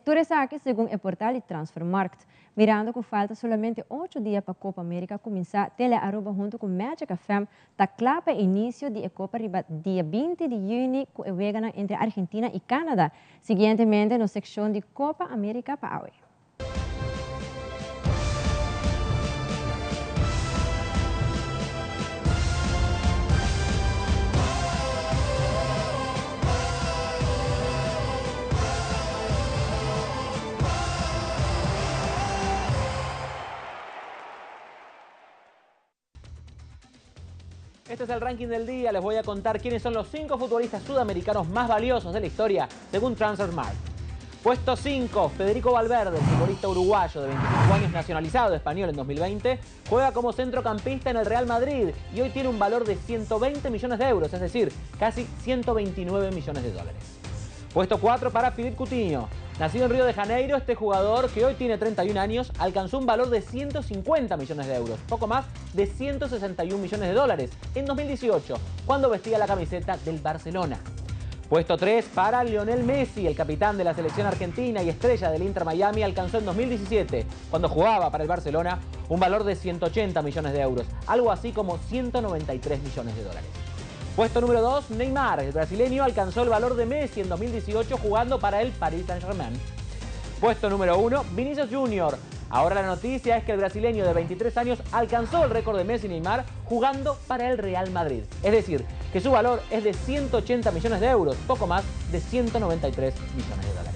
S3: Tur esaki segun e portal di Transfermarkt. Mirando cu falta solamente ocho dia pa Copa America cuminsa, Tele Aruba hunto cu Magic FM ta cla pa e inicio di e Copa riba dia 20 di juni cu e weganan entre Argentina y Canada. Siguientemente nos seccion di Copa America pa awe.
S6: Este es el ranking del día. Les voy a contar quiénes son los cinco futbolistas sudamericanos más valiosos de la historia, según Transfermarkt. Puesto 5, Federico Valverde, el futbolista uruguayo de 25 años nacionalizado español en 2020, juega como centrocampista en el Real Madrid y hoy tiene un valor de 120 millones de euros, es decir, casi 129 millones de dólares. Puesto 4 para Philippe Coutinho. Nacido en Río de Janeiro, este jugador, que hoy tiene 31 años, alcanzó un valor de 150 millones de euros, poco más de 161 millones de dólares, en 2018, cuando vestía la camiseta del Barcelona. Puesto 3 para Lionel Messi, el capitán de la selección argentina y estrella del Inter Miami, alcanzó en 2017, cuando jugaba para el Barcelona, un valor de 180 millones de euros, algo así como 193 millones de dólares. Puesto número 2, Neymar, el brasileño, alcanzó el valor de Messi en 2018 jugando para el Paris Saint-Germain. Puesto número 1, Vinicius Junior. Ahora la noticia es que el brasileño de 23 años alcanzó el récord de Messi y Neymar jugando para el Real Madrid. Es decir, que su valor es de 180 millones de euros, poco más de 193 millones de dólares.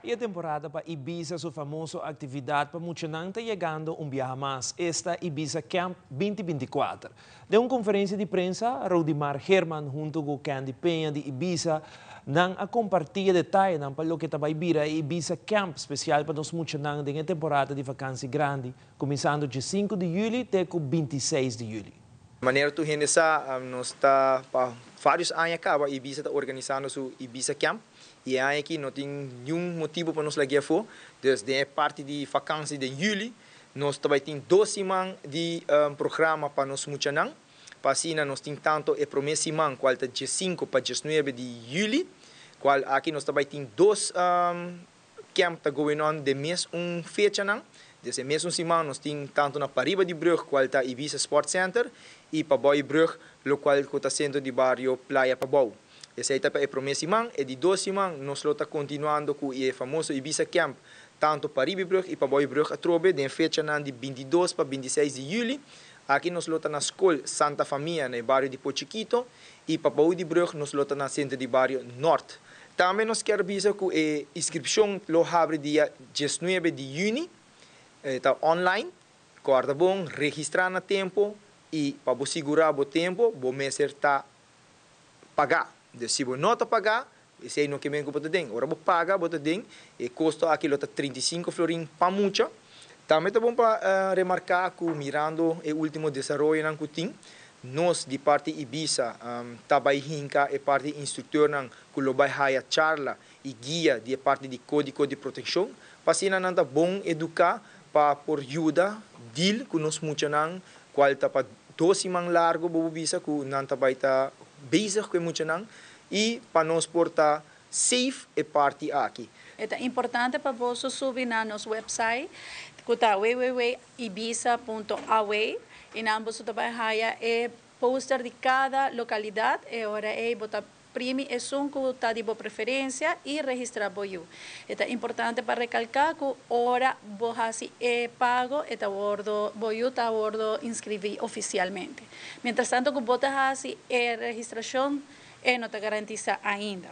S2: E e temporada pa Ibisa su famoso actividad pa muchanan ta yegando un biaha mas, esta Ibisa Camp 2024. Den un conferencia di prensa, Rudimar Herman hunto cu Candy Peña di Ibisa nan a comparti e detayenan pa loke ta bay bira e Ibisa Camp special pa nos muchanan den e temporada di vakantie grandi, cuminsando dje 5 di juli te cu 26 di juli.
S10: Manera tur hende sa, nos ta pa varios aña caba Ibisa ta organisando su Ibisa Camp y e aña aki no tin niun motibo pa nos lag'e afo. Dus den e parti di vakantie den juli nos ta bay tin dos siman di programa pa nos muchanan, pa asina nos tin tanto e prome siman cual ta 15 pa 19 di juli, cual aki nos ta bay tin dos camp ta going on den mes un fechanan. Dus e mes un siman nos tin tanto na pariba di brug cual ta Ibisa Sport Center y pabou di brug locual cu ta centro di bario Playa Pabou. Esey ta pa e prome siman. E di dos siman nos lo ta continuando cu e famoso Ibisa Camp tanto pariba di brug y pabou di brug atrobe den fechanan di 22 pa 26 di juli. Aki nos lo ta na School Santa Famia na e bario di Pochiquito y pabou di brug nos lo ta na centro di bario Noord. Tambe nos kier bisa cu e inscripcion lo habri dia 19 di juni, e ta online. Corda bon, registra na tempo y pa bo sigura bo tempo, bo mester ta paga. Dus si bo no ta paga, esey no ke men cu bo ta den. Ora bo paga, bo ta den, e costo aki lo ta 35 florin pa mucha. Tambe ta bon pa remarca cu mirando e ultimo desaroyonan cu tin, nos di parti Ibisa ta bay hinca e parti instructornan cu lo bay haya charla y guia di e parti di codigo di proteccion, pa asina nan ta bon educa pa por yuda deal cu nos muchanan, cual ta pa 2 siman largo bo bisa cu nan ta bay ta bezig cu e muchanan y pa nos por ta safe e parti aki.
S11: Ta importante pa bo subi na nos website, cu ta www.ibisa.aw, y nan bo ta bay haya e poster di cada localidad, y ora ey bo ta primi esun cu ta di bo preferencia y registra bo yiu. Ta importante pa recalca cu ora bo haci e pago, e ta wordo bo yiu ta wordo inscribi oficialmente. Mientras tanto cu bo ta haci e registracion, e no ta garantisa ainda.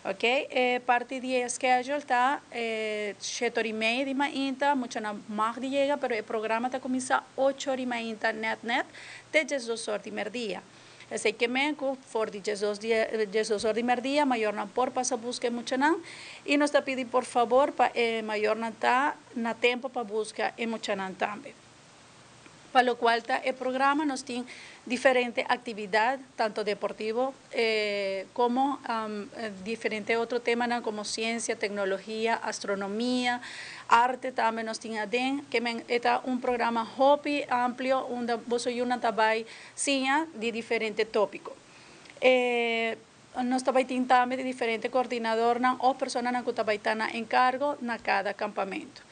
S11: Ok, e parti di schedule ta 7:30 di mainta, muchanan mag di yega, pero e programa ta cuminsa 8:30 mainta net net, te 12 or di merdia. Asina cu men cu for di 12 or di merdia, mayornan por pasa busca muchanan y nos ta pidi por fabor pa e mayornan ta na tempo pa busca e muchanan tambe. Pa locual ta e programa, nos tin diferente actividad, tanto deportivo como diferente otro tema como ciencia, tecnologia, astronomia, arte tambe nos tin aden, cu men ta un programa hopi amplio, unda bo yiunan ta bay siña di diferente topico. Nos tambe tin tambe diferente coordinador of persona cu tambe ta na encargo na cada campamento.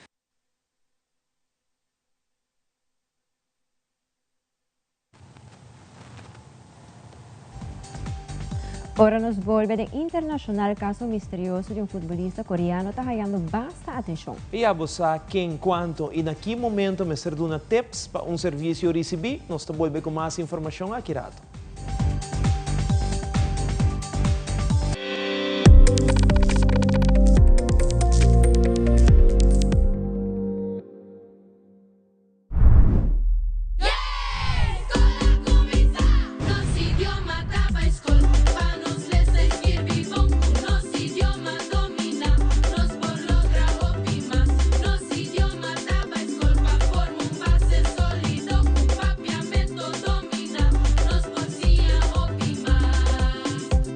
S3: Ora nos bolbe den internacional caso misterioso di un futbolista coreano ta hayando basta atencion.
S2: I abo sa ken, cuanto y na ki momento mester duna tips pa un servicio ricibi? Nos ta bolbe cu mas informacion aki rato.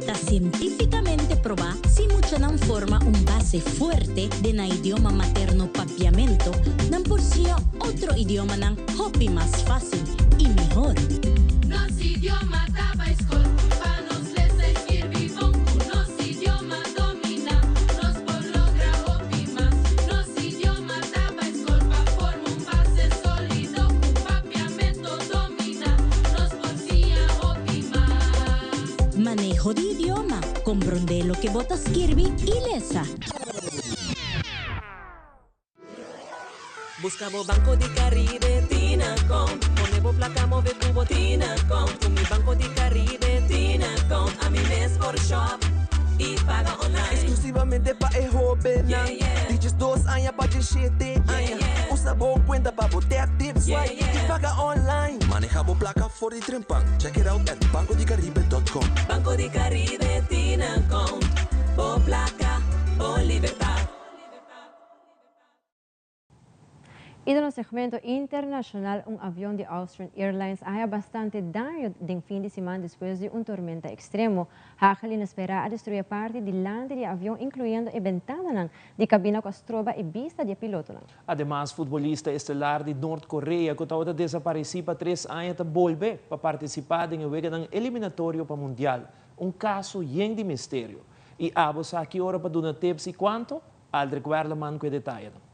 S12: Ta sientífikamente probá si muchanan forma un base fuerte den nan idioma materno papiamento, nan por siña otro idiomanan hopi mas fácil y mihor.
S13: Nos idioma ta bai skol pa nos lesa y skirbi bon ku nos idioma domina nos por logra hopi mas nos idioma ta bai skol pa forma un base solido ku papiamento domina nos por siña hopi mas.
S12: Maneho di idioma, komprondé loke bo ta skirbi i lesa.
S15: Busca bo Banco di Caribe Tinacom Pone bo placa move cu bo Tinacom Cu mi Banco di Caribe Tinacom Ami mes por shop y paga online
S16: Exclusivamente pa e hobennan Di 12 aña pa 17 aña Usa bo cuenta pa bo tap tip swipe y paga online
S17: Maneha bo placa for di trempan Check it out at bancodicaribe.com
S15: Banco di Caribe Tinacom Bo placa, bo libertad.
S3: Y den nos segmento internacional, un avion di Austrian Airlines a haya bastante daño den fin di siman despues di un tormenta extremo. Hagel inespera a destrui parti dilanti di e avion, incluyendo e bentananan di cabina cu a stroba e bista di e pilotonan.
S2: Ademas, futbolista estelar di Nort Korea ku tabata desaparesí pa tres aña ta bolbe pa partisipá den e weganan eliminatorio pa Mundial. Un kaso yen di misterio. I abo sa ki ora pa duna tips i kuantu? Aldrich Werleman ku e detayenan.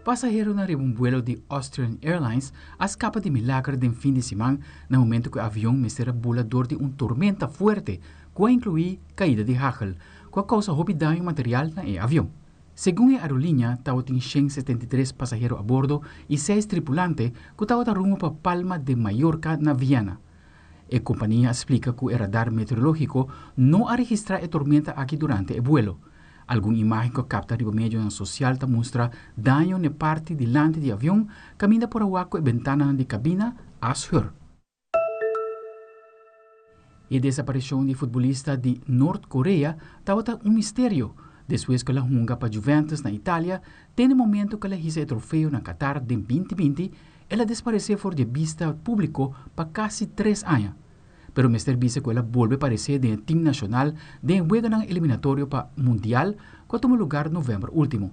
S1: Pasaheronan riba un buelo di Austrian Airlines a skapa di milager den fin di siman na momento ku e avion mester a bula dor di un tormenta fuerte ku a inkluí kaida di hagel ku a kousa hopi daño material na e avion. Segun e aerolínea tabatin 173 pasahero a bordo i seis tripulante ku tabata rumbo pa Palma de Mallorca na Viena. E kompania a splika ku e radar meteorológiko no a registrá e tormenta aki durante e buelo. Algun imágen ku a kapta riba medionan sosial ta mustra daño n'e parti dilanti di avion kaminda por a wak ku e bentananan di kabina a schur. E desaparishon di futbolista di Nort Korea tabata un misterio despues ku el a hunga pa Juventus na Italia te na e momento ku el a hisa e trofeo na Qatar den 2020, el a desparesé for di e bista públiko pa kasi tres aña. Pero mester bisa ku el a bolbe paresé den e tim nashonal den e weganan eliminatorio pa Mundial ku a tuma lugar novèmber último.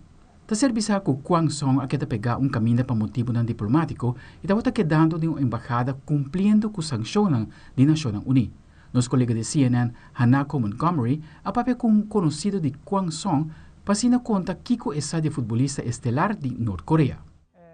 S1: Ta ser bisá ku Kwang Song a keda pegá un kaminda pa motibunan diplomátiko i tabata kedando den un embahada kumpliendo ku sankshonnan di Nashonnan Uní. Nos kolega di CNN, Hanako Montgomery, a papia ku un konosido di Kwang Song pa asina konta kiko e sa di e futbolista estelar di Nort Korea.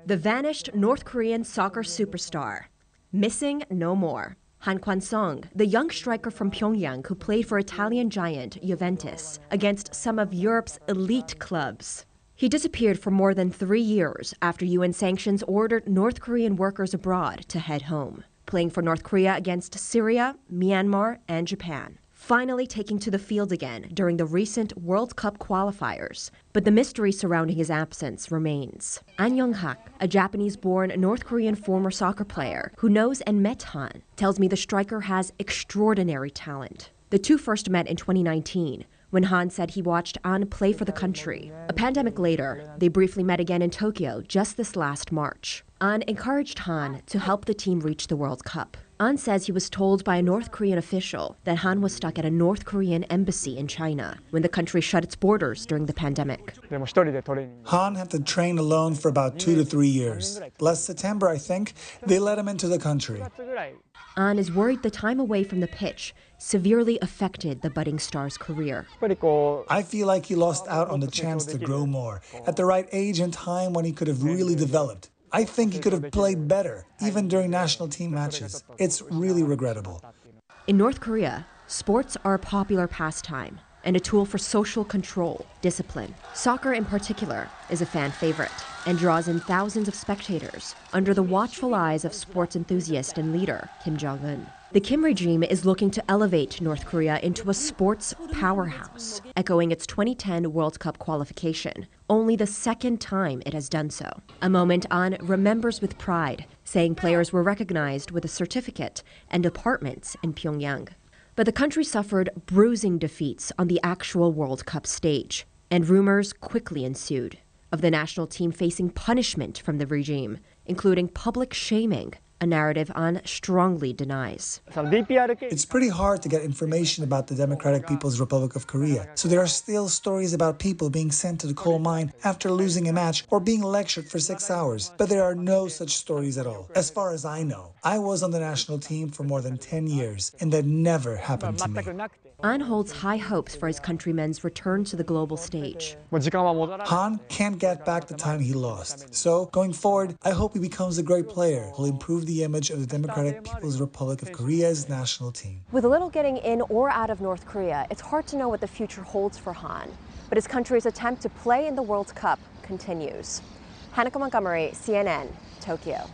S26: The vanished North Korean soccer superstar, missing no more. Han Kwan-song, the young striker from Pyongyang who played for Italian giant Juventus against some of Europe's elite clubs. He disappeared for more than three years after UN sanctions ordered North Korean workers abroad to head home, playing for North Korea against Syria, Myanmar, and Japan finally taking to the field again during the recent World Cup qualifiers. But the mystery surrounding his absence remains. An Young Hak, a Japanese born North Korean former soccer player who knows and met Han, tells me the striker has extraordinary talent. The two first met in 2019 when Han said he watched An play for the country. A pandemic later, they briefly met again in Tokyo just this last March. An encouraged Han to help the team reach the World Cup. An says he was told by a North Korean official that Han was stuck at a North Korean embassy in China when the country shut its borders during the pandemic.
S14: Han had to train alone for about two to three years. Last September, I think, they let him into the country.
S26: An is worried the time away from the pitch severely affected the budding star's career.
S14: I feel like he lost out on the chance to grow more at the right age and time when he could have really developed. I think he could have played better, even during national team matches. It's really regrettable.
S26: In North Korea, sports are a popular pastime and a tool for social control, discipline. Soccer, in particular, is a fan favorite and draws in thousands of spectators under the watchful eyes of sports enthusiast and leader Kim Jong un. The Kim regime is looking to elevate North Korea into a sports powerhouse, echoing its 2010 World Cup qualification, only the second time it has done so. A moment An remembers with pride, saying players were recognized with a certificate and apartments in Pyongyang. But the country suffered bruising defeats on the actual World Cup stage, and rumors quickly ensued of the national team facing punishment from the regime, including public shaming a narrative An strongly denies.
S14: It's pretty hard to get information about the Democratic People's Republic of Korea, so there are still stories about people being sent to the coal mine after losing a match or being lectured for six hours. But there are no such stories at all, as far as I know. I was on the national team for more than 10 years, and that never happened to me.
S26: An holds high hopes for his countrymen's return to the global stage.
S14: Han can't get back the time he lost. So, going forward, I hope he becomes a great player who'll improve the image of the Democratic People's Republic of Korea's national team.
S26: With little getting in or out of North Korea, it's hard to know what the future holds for Han. But his country's attempt to play in the World Cup continues. Hanako Montgomery, CNN, Tokyo.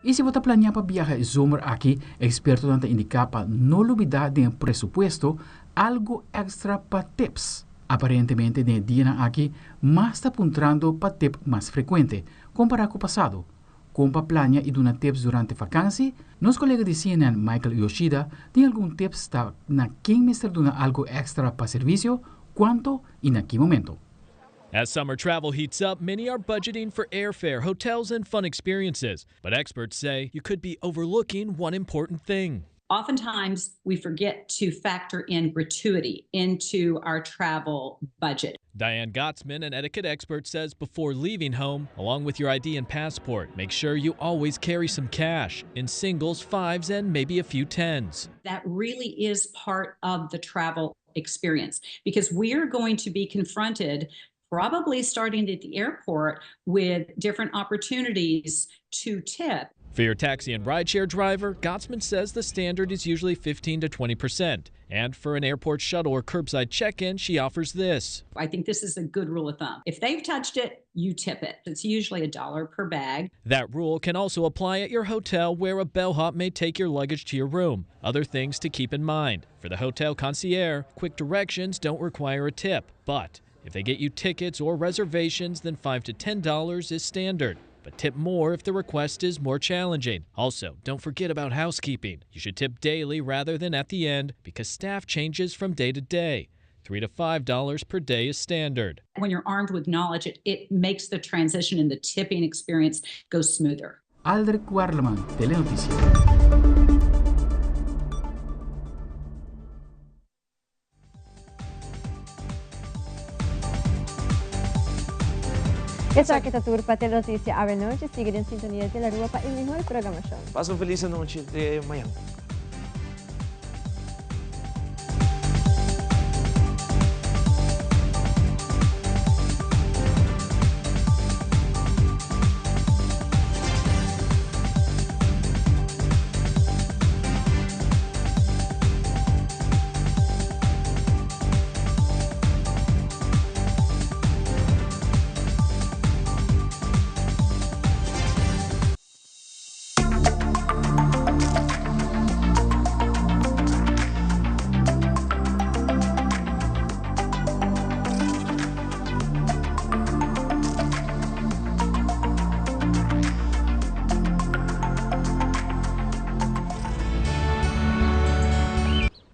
S1: I si bo ta plania pa biaha e zomer aki, ekspertonan ta indiká pa no lubidá den e presupuesto algu èkstra pa tips. Aparentemente den e dianan aki mas ta puntrando pa tip mas frekuente, kompará ku pasado. Kon pa plania i duna tips durante fakansi? Nos kolega di CNN Michael Yoshida tin algun tips ta na ken mester duna algu èkstra pa servisio, kuantu i na ki momento.
S18: As summer travel heats up, many are budgeting for airfare, hotels, and fun experiences. But experts say you could be overlooking one important thing.
S19: Oftentimes, we forget to factor in gratuity into our travel budget.
S18: Diane Gottsman, an etiquette expert, says before leaving home, along with your ID and passport, make sure you always carry some cash in singles, fives, and maybe a few tens.
S19: That really is part of the travel experience because we are going to be confronted probably starting at the airport with different opportunities to tip.
S18: For your taxi and rideshare driver, Gottsman says the standard is usually 15 to 20 percent. And for an airport shuttle or curbside check-in, she offers this.
S19: I think this is a good rule of thumb. If they've touched it, you tip it. It's usually a dollar per bag.
S18: That rule can also apply at your hotel where a bellhop may take your luggage to your room. Other things to keep in mind. For the hotel concierge, quick directions don't require a tip. But if they get you tickets or reservations, then $5 to $10 is standard. But tip more if the request is more challenging. Also, don't forget about housekeeping. You should tip daily rather than at the end because staff changes from day to day. $3 to $5 per day is standard.
S19: When you're armed with knowledge, it, it makes the transition and the tipping experience go smoother.
S1: Aldrich Werleman, Telenoticias.
S3: Esaki ta tur pa Telenoticia awe nochi. Sigui den sintonia di Telearuba pa e mihor programacion.
S2: Pasa un feliz anochi te mañan.